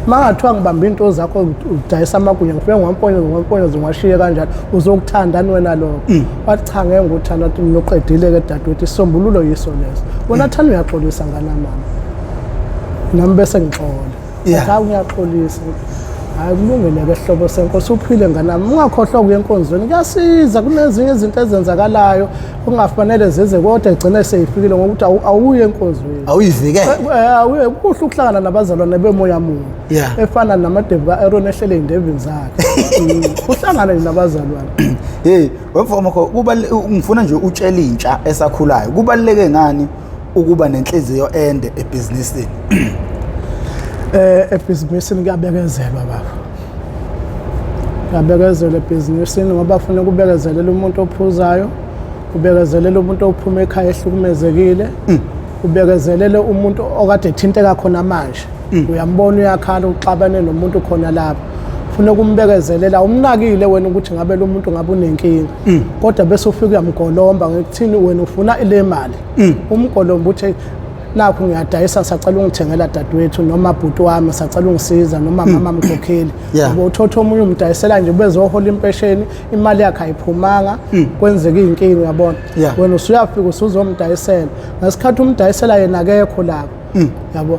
Mangathiwa ngibamba into zakho udayisa amagunya ngifike ngwamponyozo ngwamponyozo ngiwashiye kanjalo uzokuthandani wena lokho. Wathi cha ngeke ngikuthanda wathi mina uqedile ke dadewethu isisombululo yiso leso. Wena thanda uyaxolisa ngane mama. Nami bese ngixola. Cha ngiyaxolisa. Hayi kulungile ke hlobo senkosi uphile ngane mama. Ungakhohlwa ukuya enkonzweni kuyasiza kunezinye izinto ezenzakalayo okungafanele zize kodwa egcine seyifikile ngokuthi awuye enkonzweni. Awuyivikele. Awuye kuhle ukuhlangana nabazalwane bemoya munye. Efana namadevu ka-Aaron ehlele ey'ndevini zakhe. Uhlangane nje nabazalwane. Hey, wemfo makho ngifuna nje utshele intsha esakhulayo. Kubaluleke ngani ukuba nenhliziyo ende ebhizinisini? Ebhizinisini kuyabekezelwa baba. Kuyabekezelwa ebhizinisini ngoba funa ukubekezelela umuntu ophuzayo, ubekezelela umuntu ophuma ekhaya ehlukumezekile, ubekezelele umuntu okade ethinteka khona manje. Uyambona uyakhala uxabane nomuntu khona lapho. Funa ukumbekezelela umnakile wena ukuthi ngabe lo muntu ngabe unenkinga. Kodwa bese ufika uyamgolomba ngekuthini wena ufuna le mali. Umgolomba uthi nakhu ngiyadayisa sacela ungithengela dadewethu noma bhuti wami sacela ungisiza noma mama mkhokheli. Ngoba uthotha omunye umdayisela nje bezohola impesheni imali yakhe ayiphumanga kwenzeka iy'nkinga uyabona. Wena usuyafika usuzomdayisela ngesikhathi umdayisela yena akekho lapho. Yabo.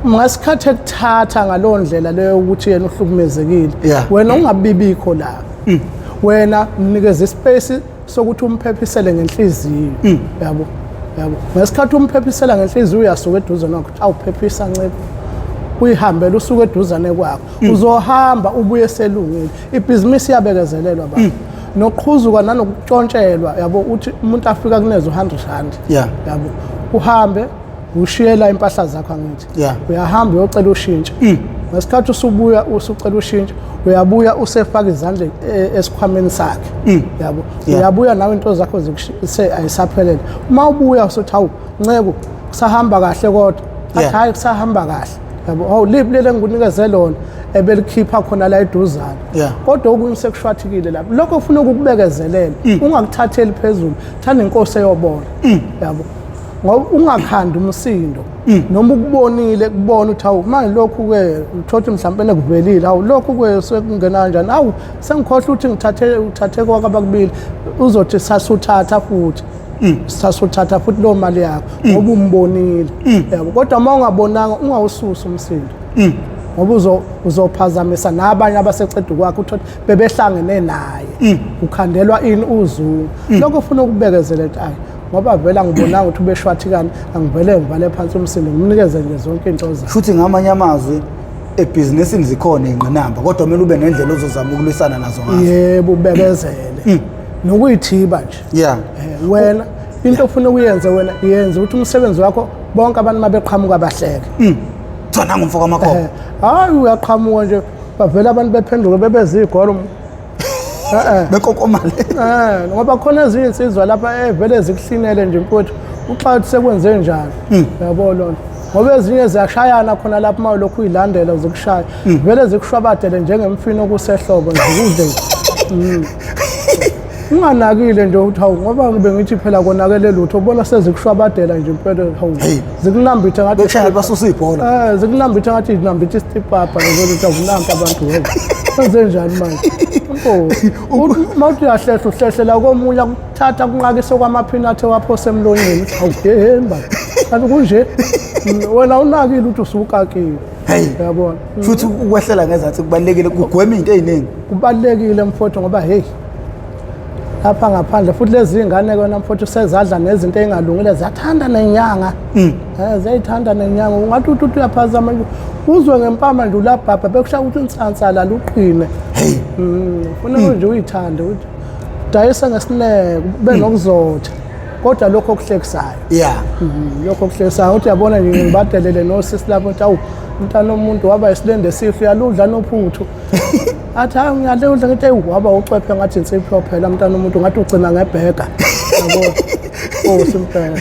Ngesikhathi ekuthatha ngalowo ndlela leyo ukuthi yena uhlukumezekile wena ungabibikho lapho. Wena mnikeza ispace sokuthi umphephisele ngenhliziyo. Yabo. Yabo. Ngesikhathi umphephisela ngenhliziyo uyasuka eduze nakho awuphephisa ncebo. Uyihambela usuke eduzane kwakho. Uzohamba ubuye selungile. Ibhizinisi iyabekezelelwa baba. Noqhuzuka nanokutshontshelwa yabo uthi umuntu afika kuneza u100 rand. Yabo. Uhambe ushiyela impahla zakho angithi. Uyahamba uyocela ushintshe. Ngesikhathi usubuya usucela ushintshe uyabuya usefaka izandla esikhwameni sakhe. Yabo. Uyabuya nawe into zakho ayisaphelele. Uma ubuya usuthi hawu Nceku kusahamba kahle kodwa. Athi hayi kusahamba kahle. Yabo. Hawu liphi leli engikunikeze lona ebelikhipha khona la eduzane. Kodwa okunye sekushwathikile lapho. Lokho ufuna ukukubekezelela. Ungakuthatheli phezulu. Thanda inkosi eyobona. Yabo. Ngoba ungakhandi umsindo noma ukubonile kubona ukuthi hawu manje lokhu ke uthothi mhlawumbe kuvelile hawu lokhu ke sekungena kanjani hawu sengikhohlwa ukuthi ngithathe uthathe kwakabakubili uzothi sasuthatha futhi sasuthatha futhi leyo mali yakho ngoba umbonile yabo. Kodwa uma ungabonanga ungawususa umsindo. Ngoba uzophazamisa nabanye abaseceda kwakho, uthole bebehlangene naye. Ukhandelwa ini uzungu. Lokho ufuna ukubekezela ethi ayi ngoba vele angibonanga ukuthi ubeshwathikani, angivele ngivale phansi umsindo ngimnikeze nje zonke into zakhe. Shuthi ngamanye amazwi ebhizinisini zikhona iy'ngqinamba, kodwa kumele ube nendlela ozozama ukulwisana nazo ngazo. Yebo, ubekezele. Nokuyithiba nje. Wena into ofuna ukuyenza wena yenza ukuthi umsebenzi wakho bonke abantu mabeqhamuka bahleke. Kuthiwa nangu umfo kaMakhoba. Hayi uyaqhamuka nje bavela abantu bephenduke bebezigolo. Bekokomale. Ngoba khona ezinye insizwa lapha evele zikuhlinele nje mfowethu, uxa uthi sekwenze njani. Yabo lona. Ngoba ezinye ziyashayana khona lapha uma ulokhu uyilandela zikushaya. Vele zikushwabadele njengemfino kusehlobo nje kudle. Unganakile nje ukuthi hawu ngoba bengithi phela konakele lutho, ubona sezikushwabadela nje impela hawu. Zikunambitha ngathi bekushaya basusa ibhola. Zikunambitha ngathi zinambitha isitipapa nje ukuthi awunanka abantu wewe. Wenze njani manje? Inkosi. Uma uthi uyahlehla uhlehlela komunye akuthatha kunqakise kwamaphinathi waphose emlonyeni. Hawu yeheni baba. Kanti kunje wena unakile ukuthi usukakile. Hey. Uyabona? Futhi ukwehlela ngezansi kubalekile, kugwema into eziningi. Kubalekile mfowethu ngoba hey lapha ngaphandle futhi lezi zingane kona mfowethu sezadla nezinto ezingalungile, ziyathanda nenyanga. Ziyayithanda nenyanga. Ungathi uthi uyaphazama nje uzwe ngempama nje ulabhabha bekushaya ukuthi insansala luqine. Hey. Ufuna nje uyithande ukuthi dayisa ngesineke ube nokuzotha. Kodwa lokho okuhlekisayo. Lokho okuhlekisayo uthi uyabona nje ngibadelele nosisi lapho uthi awu umntana omuntu waba isilende esihle uyaludla nophuthu. Athi hayi ngiyaludla ngithi eyi waba ucwephe ngathi insipho phela mntana omuntu ngathi ugcina ngebhega. Yabo. Oh simpela.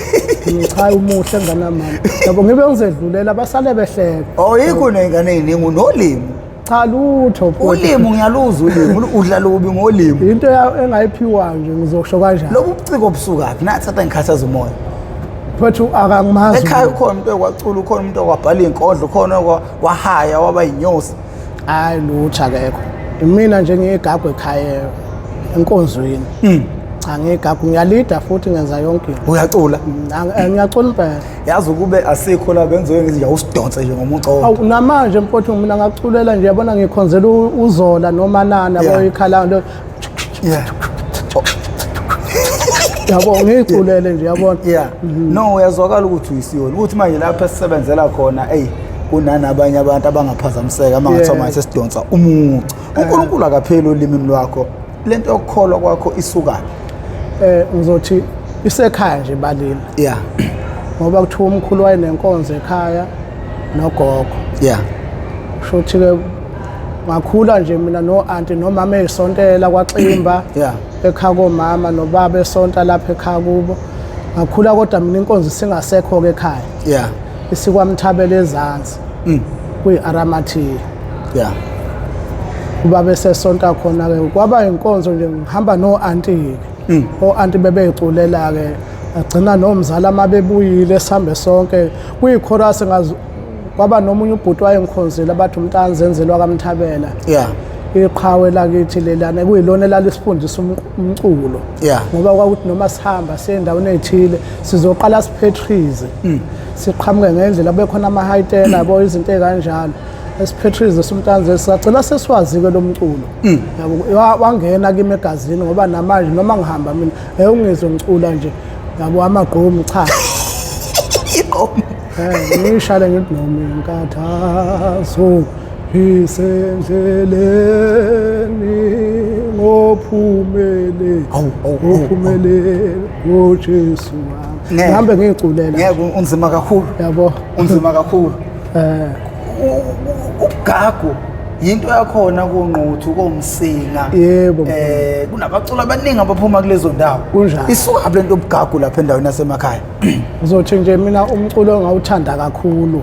Cha umuhle ngane mama. Yabo ngibe ngizedlulela basale behleka. Oh yikho nezingane eziningi unolimi. Cha lutho. Ulimi ngiyaluzwa ulimi, udla lubi ngolimi. Into engayiphiwa nje ngizosho kanjani. Lobu buciko busukaphi? Nathatha ngikhathaza umoya. Mfethu akangimazi. Ekhaya ukhona umuntu okwacula, ukhona umuntu okwabhala izinkondlo, ukhona okwahaya waba inyosi. Hayi lutho akekho. Mina nje ngiyigagu ekhaya enkonzweni. Cha ngiyigagu ngiyalida futhi ngenza yonke into. Uyacula? Ngiyacula impela. Yazi ukube asikho la benzoke ngithi nje usidonse nje ngomuca wodwa. Awu namanje mfowethu mina ngaculela nje yabona ngikhonzela uZola noManana yabo ikhala nto. Yabo ngiyiculele nje yabona. No uyazwakala ukuthi uyisiyoni. Ukuthi manje lapha esisebenzela khona ey kunanabanye abantu abangaphazamiseka uma ngathiwa manje sesidonsa umucu. uNkulunkulu akapheli olimini lwakho. Lento yokukholwa kwakho isukaphi? Ngizothi isekhaya nje balini. Ngoba kuthiwa umkhulu wayenenkonzo ekhaya nogogo. Kusho ukuthi ke ngakhula nje mina no-anti nomama eyisontela kwaXimba. Ekhaya komama nobaba esonta lapha ekhaya kubo. Ngakhula kodwa mina inkonzo isingasekho ke ekhaya. IsikwaMthabela ezansi. Kuyi-Aramathiya. Ubaba esesonta khona ke kwaba inkonzo nje ngihamba no-anti ke. O-anti bebeyiculela ke agcina nomzala mabebuyile sihambe sonke kuyi-chorus ngazi kwaba nomunye ubhuti wayengikhonzile abathi umntanzi enzelwa kaMthabela. Iqhawe lakithi lelana kuyilona elalisifundisa umculo. Ngoba kwakuthi noma sihamba siye endaweni ethile sizoqala siphetrize. Siqhamuke ngendlela kube khona ama-hightela yabo izinto ezikanjalo. Esiphetrize somntanzi sagcina sesiwazi-ke lo mculo. Yabo wangena kimi egazini ngoba namanje noma ngihamba mina ungizwe ngicula nje yabo amagqomu cha. Igqomu. Ngishale ngithi noma inkathazo isendleleni ngophumele ngophumele ngoJesu wami. Ngihambe ngiyiculela. Ngeke unzima kakhulu. Yabo. Unzima kakhulu. Ubugagu yinto yakhona koNquthu koMsinga. Yebo. Kunabaculi abaningi abaphuma kulezo ndawo. Kunjalo. Isuka le nto ubugagu lapha endaweni yasemakhaya. Ngizothi nje mina umculo engawuthanda kakhulu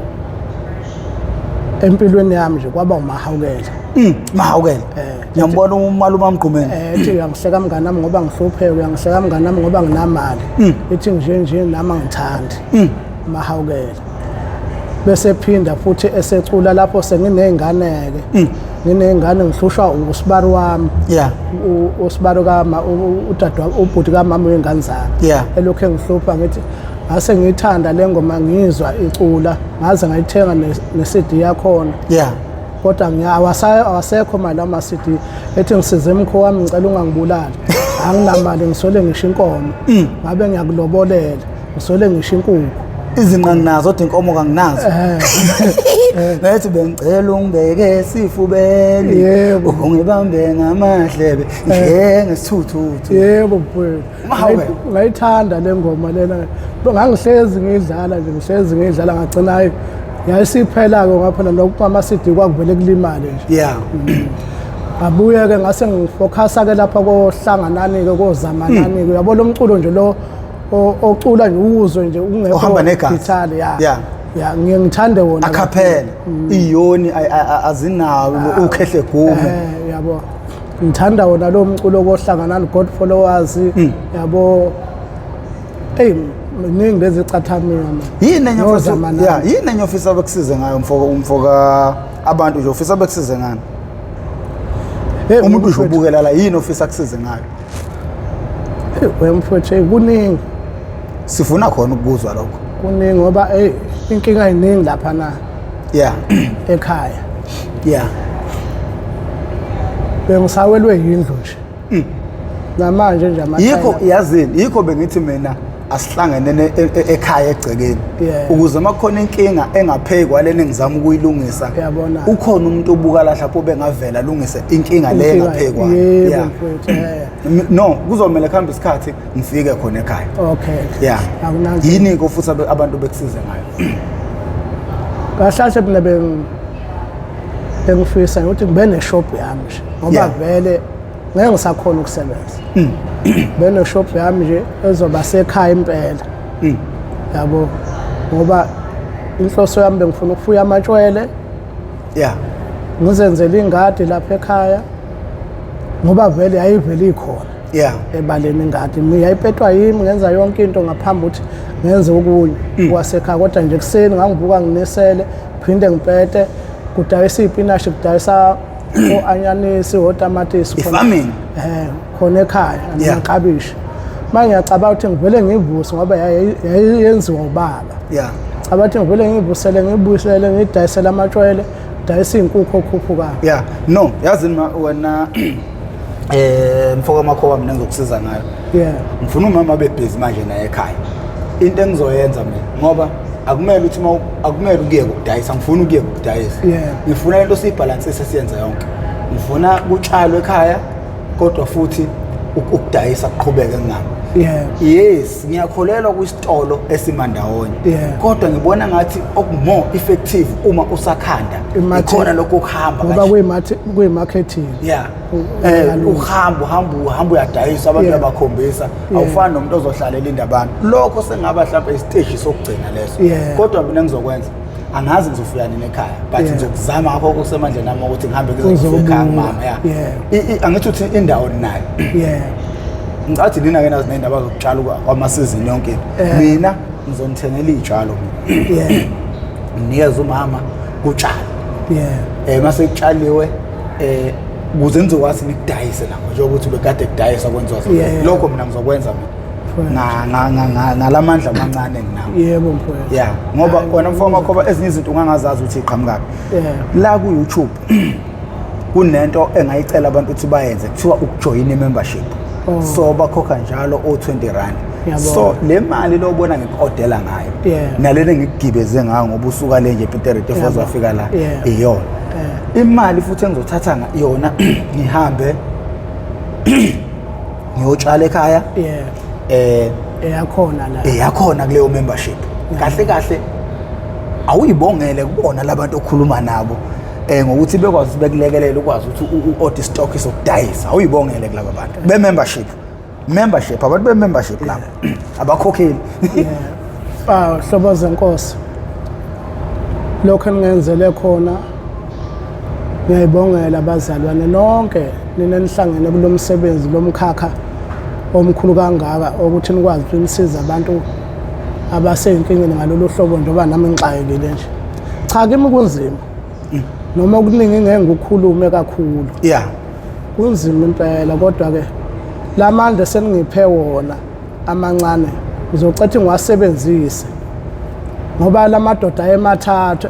empilweni yami nje kwaba uMahawukela. Mahawukela. Ngiyambona umalume amgqumeni. Ethi uyangihleka mngani wami ngoba ngihlupheka, uyangihleka mngani wami ngoba nginamali. Ithi nje nje nami angithandi. Mahawukela. Bese phinda futhi esecula lapho senginezingane ke. Nginezingane ngihlushwa usibari wami. Usibari kama udadwa ubhuti kamama wengane zami. Elokhu engihlupha ngithi ngase ngithanda le ngoma ngizwa icula ngaze ngayithenga ne-CD yakhona. Kodwa awasekho mali ama-CD. Ethi ngisize mkho wami, ngicela ungangibulali, anginamali, ngiswele ngisho inkomo. Ngabe ngiyakulobolela, ngiswele ngisho inkukhu. Izinqa nginazo, kodwa inkomo kanginazo. Ngathi bengicela ungibeke esifubeni. Ungibambe ngamadlebe njengesithuthuthu. Yebo mfowethu. Mahawe. Ngayithanda le ngoma lena. Ngangihlezi ngiyidlala nje, ngihlezi ngiyidlala, ngagcina hayi yayisiphela-ke ngaphela nokuba ama-CD kwakuvele kulimale nje. Ngabuye-ke ngase ngifokhasa-ke lapha kohlanganani-ke kozamanani-ke. Uyabo lo mculo nje lo ocula nje uwuzwe nje ungekho Ohamba negazi. guitar, ya. Ya, ngiye ngithande wona. Akhaphela. Iyoni azinawo ukhehle gume. Yabo. Ngithanda wona lo mculo kohlanganani, God Followers, yabo. Ey, miningi lezi cathamiya manje. Yini enye ofisa Nozamanani. Yeah, yini enye ofisa bekusize ngayo mfoka abantu nje, ofisa bekusize ngani? Hey, Umuntu nje mfowethu. ubukela la, yini ofisa kusize ngayo? Hey, we mfowethu, hey, kuningi. Sifuna khona ukuzwa lokho. Kuningi ngoba hey, inkinga iningi lapha na. Ekhaya. Bengisawelwe yindlu nje. Namanje nje ama Yikho yazini, yikho bengithi mina asihlangene ekhaya egcekeni. Ukuze makukhona inkinga engapheki kwalena engizama ukuyilungisa. Uyabona. Ukhona umuntu obuka la lapho bengavela alungise inkinga le Inkinga, engapheki kwayo. Yebo, mfowethu, No, kuzomela kuhambe isikhathi ngifike khona ekhaya. Akunankinga. Yini ke futhi abantu bekusize ngayo? Kahle mina bengifisa ukuthi ngibe neshop yami nje ngoba vele ngeke ngisakhona ukusebenza. Ngibe neshop yami nje ezoba sekhaya impela. Yabo, ngoba inhloso yami bengifuna ukufuya amantshwele. Ngizenzele ingadi lapha ekhaya ngoba vele yayivele ikhona. Ebaleni ingadi. Mina yayipetwa yimi, ngenza yonke into ngaphambi ukuthi ngenze okunye kwasekhaya, kodwa nje ekuseni ngangivuka nginisele, phinde ngipete, kudayisa ipinashi, kudayisa o-anyanisi, otamatisi khona. I-farming? Khona ekhaya, namaklabishi. Manje ngiyacabanga ukuthi ngivele ngivuse ngoba yayenziwa ubaba. Cabanga ukuthi ngivele ngivusele, ngibuyisele, ngidayisele amatshwele, dayisa iy'nkukhu okhuphukayo. No, yazi ma wena mfoka makhowa mina ngizokusiza ngayo. Ngifuna umama abe busy manje naye ekhaya. Into engizoyenza mina ngoba akumele ukuthi uma akumele ukuyeka ukudayisa, ngifuna ukuyeka ukudayisa. Ngifuna lento siyibhalansise siyenze yonke. Ngifuna kutshalwe ekhaya kodwa futhi ukudayisa kuqhubeke ngami. Yes, ngiyakholelwa kwisitolo esimandawonye. Kodwa ngibona ngathi oku more effective uma usakhanda ikhona lokho ukuhamba Ngoba kanje. kuyi-marketing. Uyalunga. Uhamba, uhamba, uhamba uyadayisa abantu uyabakhombisa. Awufani nomuntu ozohlala elinda abantu. Lokho sengaba mhlawumbe isiteji sokugcina leso. Kodwa mina ngizokwenza angazi ngizofika nini ekhaya, but ngizokuzama ngakho okusemandleni ami ukuthi ngihambe ngize ngifike ekhaya kumama, yeah. Angithi uthi indawo ninayo. Ngicathi nina ke nazi nendaba zokutshala kwamasizini yonke. Mina ngizonithengela iy'tshalo mina. Nginikeze umama kutshala. Mase kutshaliwe, ukuze nizokwazi nikudayise nakho njengoba uthi bekade kudayisa kwenziwa zonke. Lokho mina ngizokwenza mina. Ngalamandla amancane enginawo. Yebo mfowethu. Ngoba Hayi, wena mfowethu ngiyakuzwa. Makhoba ezinye izinto ungangazazi ukuthi iqhamukaphi. La ku YouTube kunento engayicela abantu ukuthi bayenze, kuthiwa ukujoin i-membership. So bakhokha njalo o20 rand. So le mali lobona ngikuodela ngayo. Nalena ngikugibeze ngayo ngoba usuka le nje Peter Retief wafika la. Iyona. Imali futhi engizothatha yona ngihambe ngiyotshala ekhaya. Eyakhona la. Eyakhona kuleyo membership. Kahle kahle awuyibongele kubona labantu okhuluma nabo. Ngokuthi bekwazi bekulekelela ukwazi ukuthi u-order stock sokudayisa. Awuyibongele kulaba bantu. Be membership. Membership, abantu be membership laba. Abakhokheli. Hlobo zenkosi. Lokho engenzele khona ngiyayibongela abazalwane nonke nina nihlangene kulomsebenzi lomkhakha omkhulu kangaka ukuthi nikwazi ukuthi nisize abantu abaseyinkingeni ngalolu hlobo njengoba nami ngixakekile nje. Cha kimi kunzima. Noma okuningi ngeke ngikukhulume kakhulu. Kunzima impela kodwa ke lamandla seningiphe wona amancane ngizocetha ngiwasebenzise. Ngoba lamadoda emathathu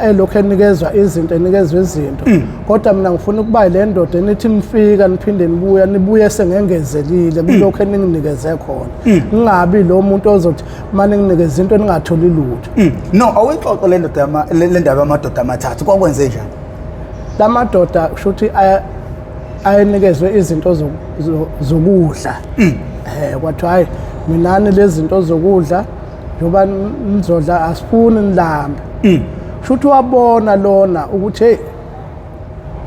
elokhu enikezwa izinto, enikezwa izinto. Kodwa mina ngifuna ukuba le ndoda enithi nifika niphinde nibuya, nibuye sengengezelile kulokhu eninginikeze khona. Ngingabi lo muntu ozothi uma ninginikeze into ningatholi lutho. No, awuyixoxe le ndoda le ndaba yamadoda amathathu, kwakwenze njani? La madoda kusho ukuthi ayenikezwe izinto zokudla. Kwathiwa hayi, minani lezi zinto zokudla, njengoba nizodla asifuni nilambe. Kusho ukuthi wabona lona ukuthi hey,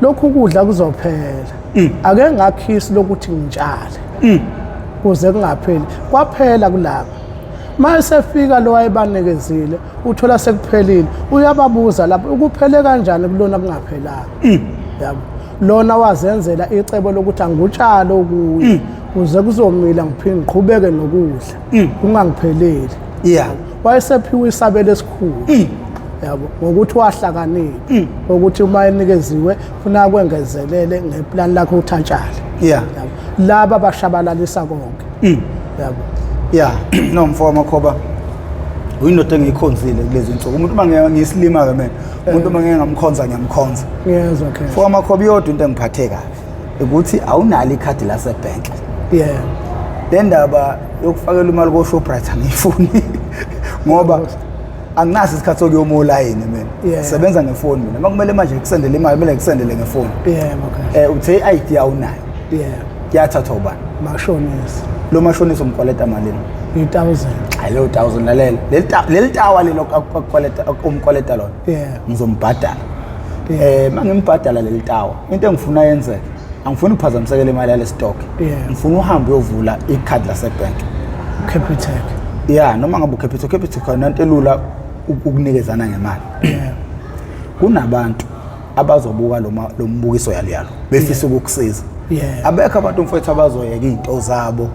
lokhu kudla kuzophela, ake ngakhisi lokuthi ngitshale kuze kungapheli. Kwaphela kulapha. Uma esefika lo wayebanikezile, uthola sekuphelile, uyababuza lapho ukuphele kanjani kulona kungaphelanga. Yabo, lona wazenzela icebo lokuthi angutshalo okuye kuze kuzomila, ngiphinde ngiqhubeke nokudla kungangipheleli. Wayesephiwe isabelo esikhulu, yabo, ngokuthi wahlakanipha ukuthi uma enikeziwe funa kwengezelele ngeplan lakhe ukuthi atshale. Yabo, laba bashabalalisa konke, yabo. Yeah, no, mfo wamakhoba, uyindoda engiyikhonzile kulezi nsuku. Umuntu uma ngeke ngiyisilima ke mina, umuntu uma ngeke ngamkhonza, ngiyamkhonza. Ngiyezwa ke. Mfo wamakhoba, iyodwa into engiphathe kabi ukuthi awunalo ikhadi lasebhenki. Le ndaba yokufakela imali ko-Shoprite angiyifuni ngoba anginaso isikhathi sokuyoma olayini mina. Sebenza ngefoni mina. Uma kumele manje ngikusendele imali, kumele ngikusendele ngefoni. Yebo ke. Uthe i-ID awunayo? Yeah. Kuyathathwa ubani? Mashonisa. Lo mashonisa umkweleta malini? I-1000. Hayi, leyo 1000, lalela, leli tawa lelo akukweleta, umkweleta lona, ngizombhadala. Mangimbhadala leli tawa, into engifuna yenzeke, angifuni ukuphazamisekela imali yale stock. Ngifuna uhambe uyovula ikhadi lasebank. Capitec. Yeah, noma ngabe uCapitec, Capitec khona into elula ukunikezana ngemali. Kunabantu abazobuka lo mbukiso yalo yalo befisa ukukusiza. Abekho abantu, mfowethu, abazoyeka izinto zabo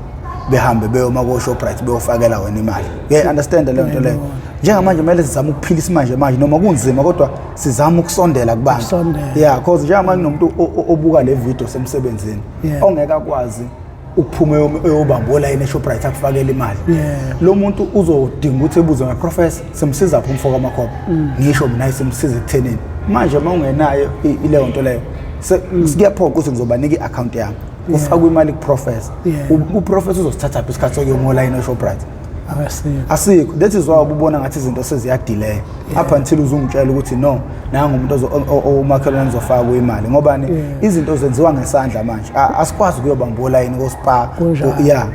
behambe beyoma ko-Shoprite beyofakela wena imali. Yeah, understand leyo nto leyo. Njengamanje kumele sizame ukuphila isimanje manje, noma kunzima, kodwa sizame ukusondela kubantu. Ukusondela. Yeah, cause njengamanje kunomuntu obuka le video semsebenzini ongeke akwazi ukuphuma eyobamba olayini eShoprite akufakele imali. Lo muntu uzodinga ukuthi ebuze ngeprofessor, simsiza phi umfo kaMakhoba? Ngisho mina simsiza ekuthenini. Manje uma ungenayo ileyo nto leyo, kuyaphoqa ukuthi ngizobanika i-account yami. Kufakwe imali kuprofessor. Uprofessor uzosithatha phi isikhathi sokuyoma olayini eShoprite? Asikho. Asikho. That is why ubona ngathi izinto seziyadelay up until uzungitshela ukuthi no, nangu umuntu umakhelwane uzofaka imali, ngobani? Izinto zenziwa ngesandla manje. Asikwazi ukuyobamba olayini koSpar. Kunjalo. Yeah,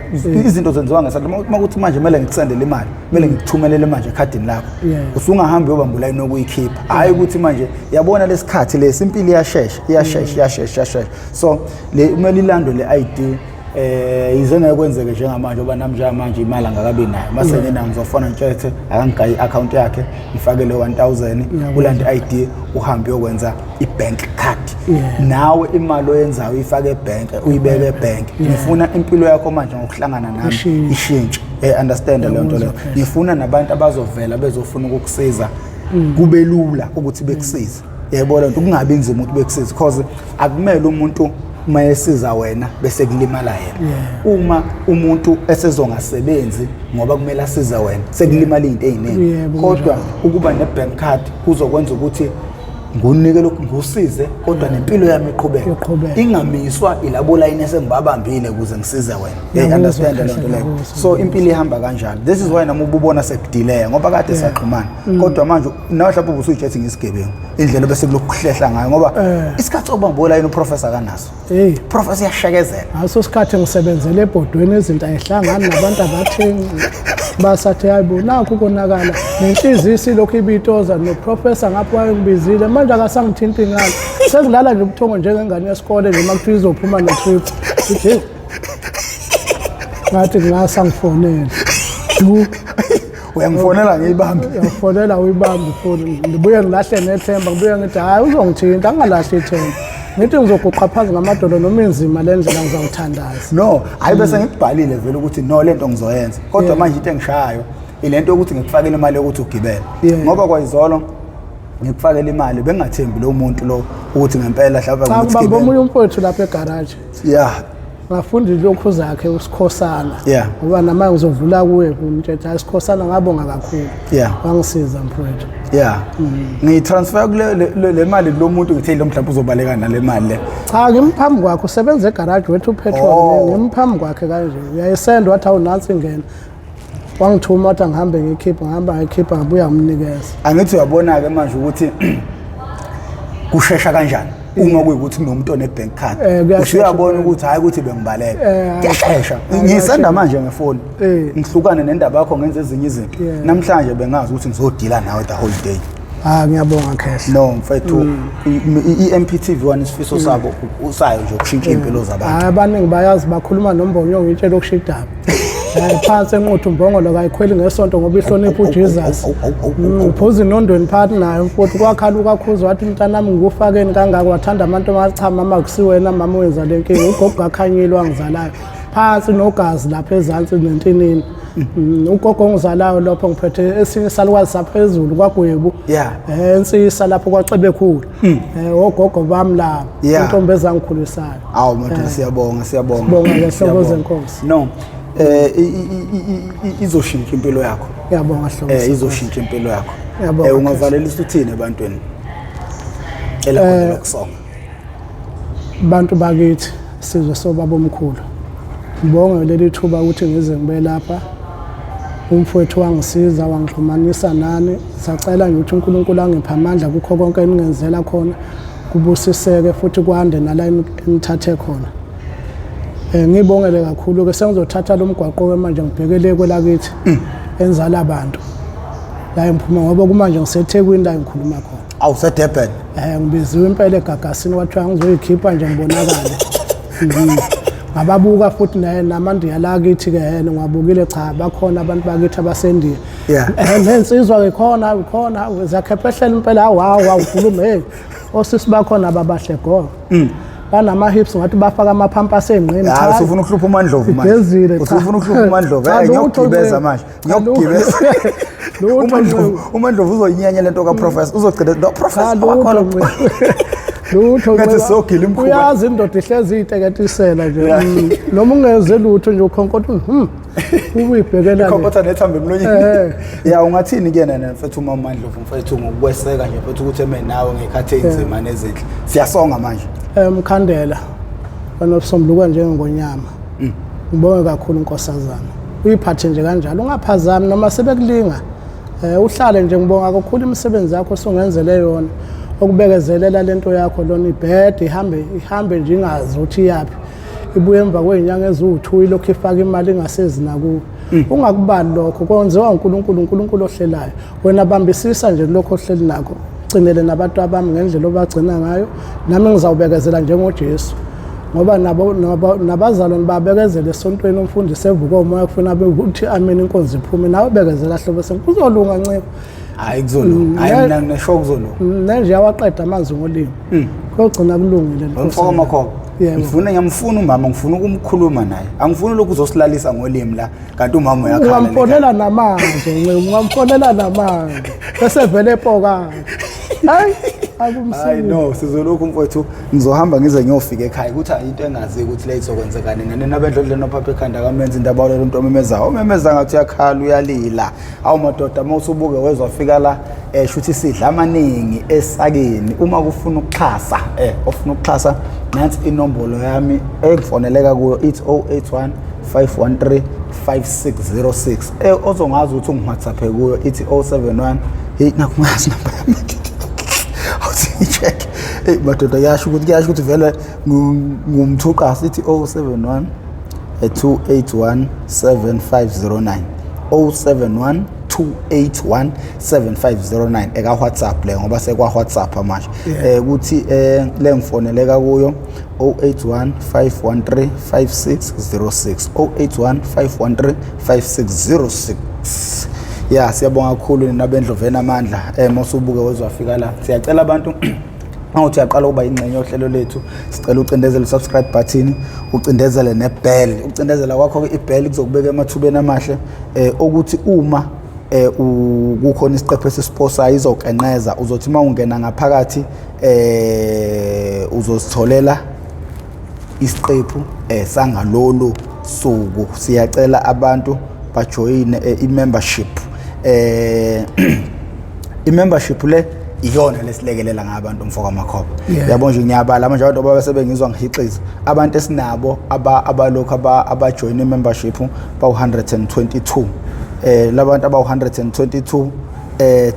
izinto zenziwa ngesandla. Uma kuthi manje kumele ngikusendele imali, kumele ngikuthumelele manje ekhadini lakho, usungahamba uyobamba ulayini okuyikhipha. Hhayi ukuthi manje yabona lesikhathi lesi, impilo iyashesha, iyashesha, iyashesha, iyashesha. So le kumele ilandwe le ID. Yize ngeke kwenzeke njengamanje, ngoba nami njengamanje imali angakabi nayo. Mase nginayo ngizofona ngitshethe akangigayi i-account yakhe, ngifake le 1000, ulande i-ID, uhambe uyokwenza i-bank card. Nawe imali oyenzayo uyifake ebhenki, uyibeke ebhenki. Ngifuna impilo yakho manje ngokuhlangana nami Ishintshe. ishintshe. Understand leyo nto leyo. Ngiyakuzwa. Ngifuna nabantu abazovela bezofuna ukukusiza kube lula ukuthi bekusize, yebo, lento kungabi nzima ukuthi bekusize, because akumele umuntu uma esiza wena bese kulimala yena. Uma umuntu esezongasebenzi ngoba kumele asize wena, sekulimala izinto eziningi. Kodwa ukuba ne-bank card kuzokwenza ukuthi ngunike lokhu, ngusize, kodwa nempilo yami iqhubeke. Iqhubeke. Ingamiswa ilabo layini esengibabambile ukuze ngisize wena. Ngiyakuzwa, Understand leyo nto Khehla, leyo. ngiyakuzwa. So impilo ihamba kanjalo. This is why noma ububona sekudileya, ngoba kade saxhumana, kodwa manje nawe mhlawumbe ubusuyitshethi ngisigebengu, indlela bese kulokhu kuhlehla ngayo, ngoba isikhathi sokubamba olayini uprofessor akanaso. Hey. Professor iyashekezela. Ngaso sikhathi ngisebenzele ebhodweni, izinto ayihlangani, nabantu abathengi, basathi hayi bo, nakhu konakala, nenhliziyo isilokhu ibitoza, noprofessor ngapho wayengibizile, manje akasangithinti ngalo, sengilala nje ubuthongo njengengane yesikole nje uma kuthiwa izophuma ne-trip. Ithi hey, ngathi ngingasangifonela du. Uyangifonela ngiyibambe. Uyafonela uyibambe ifoni, ngibuye ngilahle nethemba, ngibuye ngithi hhayi, uzongithinta, angingalahli ithemba, ngithi ngizoguqa phansi ngamadolo noma inzima le ndlela, ngizawuthandaza. No, hayi, bese ngikubhalile vele ukuthi no, lento ngizoyenza, kodwa manje into engishayo ilento yokuthi ngikufakele imali yokuthi ugibele, ngoba kwayizolo ngikufakele imali bengingathembi lo muntu lo ukuthi ngempela mhlawumbe Cha, ngithi ngibambe gibela. omunye umfowethu lapha egaraji. Ngafunda ilokhu zakhe uSikhosana. Yeah. Ngoba namanje ngizodlula kuye ngimtshela isikhosana ngabonga kakhulu. Yeah. Wangisiza mfowethu. Yeah. Ngiyitransfer kule le mali lo muntu ngithe lo mhlawumbe uzobaleka nale mali le. Cha ngimphambi kwakhe usebenza egarage wethu upetrol Oh. ngimphambi kwakhe kanje. Uyayisenda wathi awunansi ingena. Wangithuma wathi angihambe ngikhiphe ngihamba ngayikhipha ngabuya ngimnikeza. Angithi uyabona ke manje ukuthi kushesha kanjani uma kuyikuthi kunomuntu one bank card. Kuyashesha. Usuyabona ukuthi hayi ukuthi bengibaleka. Kuyashesha. Hayi, Ngiyisenda manje ngefoni. Ngihlukane nendaba yakho ngenze ezinye izinto. Namhlanje bengazi ukuthi ngizodila nawe the whole day. Ah ngiyabonga Khehla. No mfethu i-MPTV 1 isifiso sabo usayo nje ukushintsha impilo zabantu. Hayi abaningi bayazi bakhuluma nombonyo ngitshela okushidaba. Hayi phansi enquthu umbongolo kayikhweli ngesonto ngoba ihlonipha uJesus. Uphuza inondweni phakathi nayo mfowethu kwakhala ukakhuza wathi mntanami ngikufakeni kangaka wathanda amantombazane cha mama kusiwena mama wenza le nkinga ugogo kakhanyile wangizalayo phansi nogazi lapha ezansi nentinini. Ugogo ongizalayo lapho ngiphethe esinye isalukazi saphezulu kwaGwebu. Yeah. Ensisa lapho kwaCebekhulu. Ogogo bami labo Yeah. intombi ezangikhulisayo. Awu madoda siyabonga siyabonga. Sibonga ke hlobo Siyabonga. zenkosi. No. Izoshintsha impilo yakho. Ngiyabonga hlobo. Izoshintsha impilo yakho. Ngiyabonga, Ungavalelisa uthini ebantwini? Elakhona lokusonga. Bantu bakithi sizwe sobaba omkhulu. Ngibonge leli thuba ukuthi ngize ngibe lapha. Umfowethu wangisiza wangixhumanisa nani. Sacela nje ukuthi uNkulunkulu angiphe amandla kukho konke eningenzela khona kubusiseke futhi kwande nala enithathe khona. Ngibongele kakhulu ke sengizothatha lo mgwaqo ke manje ngibhekele kwelakithi enzala abantu. La ngiphuma ngoba kumanje ngiseThekwini la ngikhuluma khona. Awu seDurban. Ngibiziwe impela egagasini kwathiwa ngizoyikhipha nje ngibonakale. Ngababuka futhi naye namandiya la kithi ke yena ngiwabukile cha bakhona abantu bakithi abasendiya. Yeah. Nensizwa ke khona khona zakhepehlela impela hawu hawu ukhuluma hey. Osisi bakhona babahle go. Banama hips ngathi bafaka amaphampas engqeni. Hayi usufuna ukuhlupha uMandlovu manje. Igezile, cha. Usufuna ukuhlupha uMandlovu. Cha, Eh lutho ngiyokugibeza nje. manje. Cha, lutho. Ngiyokugibeza. Lutho uMandlovu uMandlovu uzoyinyanya lento kaProfessor. Uzogcina no Cha Professor lutho wakhona. nje. Lutho Ngathi nje. sogila imikhuba. Uyazi indoda ihlezi iteketisela nje. Yeah. Noma ungenze lutho nje ukhonkotha ubuyibhekela le. Ikhonkotha nethambo emlonyeni. Eh. Ya ungathini kuyena na mfethu uma uMandlovu mfethu ngokweseka nje mfethu ukuthi eme nawe ngekhathi enzima nezinhle. Siyasonga manje. Mkhandela wena usombuluka njengengonyama. Ngibonge kakhulu nkosazana. Uyiphathe nje kanjalo ungaphazami noma sebekulinga. Uhlale nje ngibonga kakhulu imisebenzi yakho osungenzele yona. Okubekezelela lento yakho lona ibhede ihambe ihambe nje ingazi ukuthi iyaphi. Ibuye emva kwezinyanga eziwu2 ilokhu ifaka imali ingasezi nakuwe. Ungakubali lokho kwenziwa uNkulunkulu uNkulunkulu ohlelayo. Wena bambisisa nje lokho ohleli nakho. Gcinele nabantu abami ngendlela obagcina ngayo nami ngizawubekezela njengoJesu. Ngoba nabo nabazalwane babekezela esontweni umfundisi evuka umoya kufuna ukuthi amen inkonzo iphume nawe bekezela hlobo kuzolunga nciko. Hayi kuzolunga. Hayi mina ngisho kuzolunga. Nenje yawaqeda amanzi ngolimi. Kuyogcina kulungile Mfoko Makhoba. Yebo. Ngifuna ngiyamfuna umama ngifuna ukumkhuluma naye. Angifuni lokhu uzosilalisa ngolimi la kanti umama uyakhala. Ungamfonela namanje nciko ungamfonela namanje bese vele epoka. Hayi Hayi akumsizi. no sizolokhu mfowethu ngizohamba ngize ngiyofika ekhaya ukuthi hayi into engazi ukuthi le izokwenzeka nini nina bendlondleni ophapha ekhanda kamenza into abawulela umuntu omemezayo omemeza ngathi uyakhala uyalila awu madoda uma usubuke wezwa fika la shuthi sidla amaningi esakeni uma kufuna ukuxhasa ofuna ukuxhasa nansi inombolo yami engifoneleka kuyo ithi 081 513 5606 ozongazi ukuthi ungiwhatsapp kuyo ithi 071 hey nakungazi namba yami awuthi check hey madoda kuyasho ukuthi kuyasho ukuthi vele ngumthuqasi ithi 071 281 7509 071 281 7509 eka WhatsApp le ngoba sekwa WhatsApp manje ukuthi le ngifoneleka kuyo 081 513 5606 081 513 5606 ya siyabonga kakhulu nina bendloveni amandla mawusubuke wezwafika la siyacela abantu Mawuthi uyaqala ukuba ingxenye yohlelo lethu sicela ucindezele subscribe button ucindezele nebell ucindezela kwakho ke ibell kuzokubeka emathubeni amahle ukuthi uma kukhona isiqephu esisiposayo izokenqeza uzothi uma ungena ngaphakathi uzositholela Isiqephu sangalolu suku, siyacela abantu bajoyine i-membership. I-membership le iyona lesilekelela ngabantu, mfoka Makhoba. Yabo nje, ngiyabala manje abantu ababe sebengizwa ngihixiza, abantu esinabo abalokhu abajoyina i-membership bawu-122. Labantu abawu-122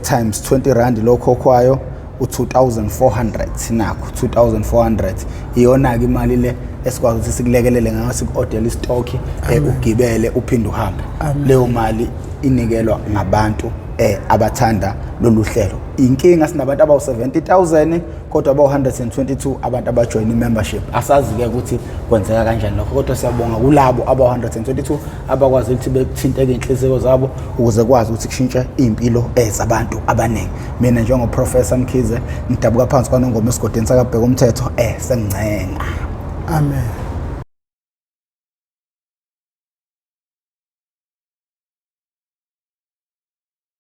times R20 lokhokhwayo, u-2400. Nakho 2400 iyona-ke imali le esikwazi ukuthi sikulekelele ngayo, siku-odele istock, ugibele uphinde uhambe. Leyo mali inikelwa ngabantu abathanda lolu hlelo. Inkinga, sinabantu abawu-70,000 kodwa abawu-122 abantu abajoyina i-membership. Asazi-ke ukuthi kwenzeka kanjani lokho, kodwa siyabonga kulabo abawu-122 abakwazi ukuthi bekuthinteke iy'nhliziyo zabo ukuze kwazi ukuthi kushintshe iy'mpilo zabantu abaningi. Mina njengoProfessor Mkhize, ngidabuka phansi kwaNongoma, esigodini sakabheka umthetho, sengincenga. Amen.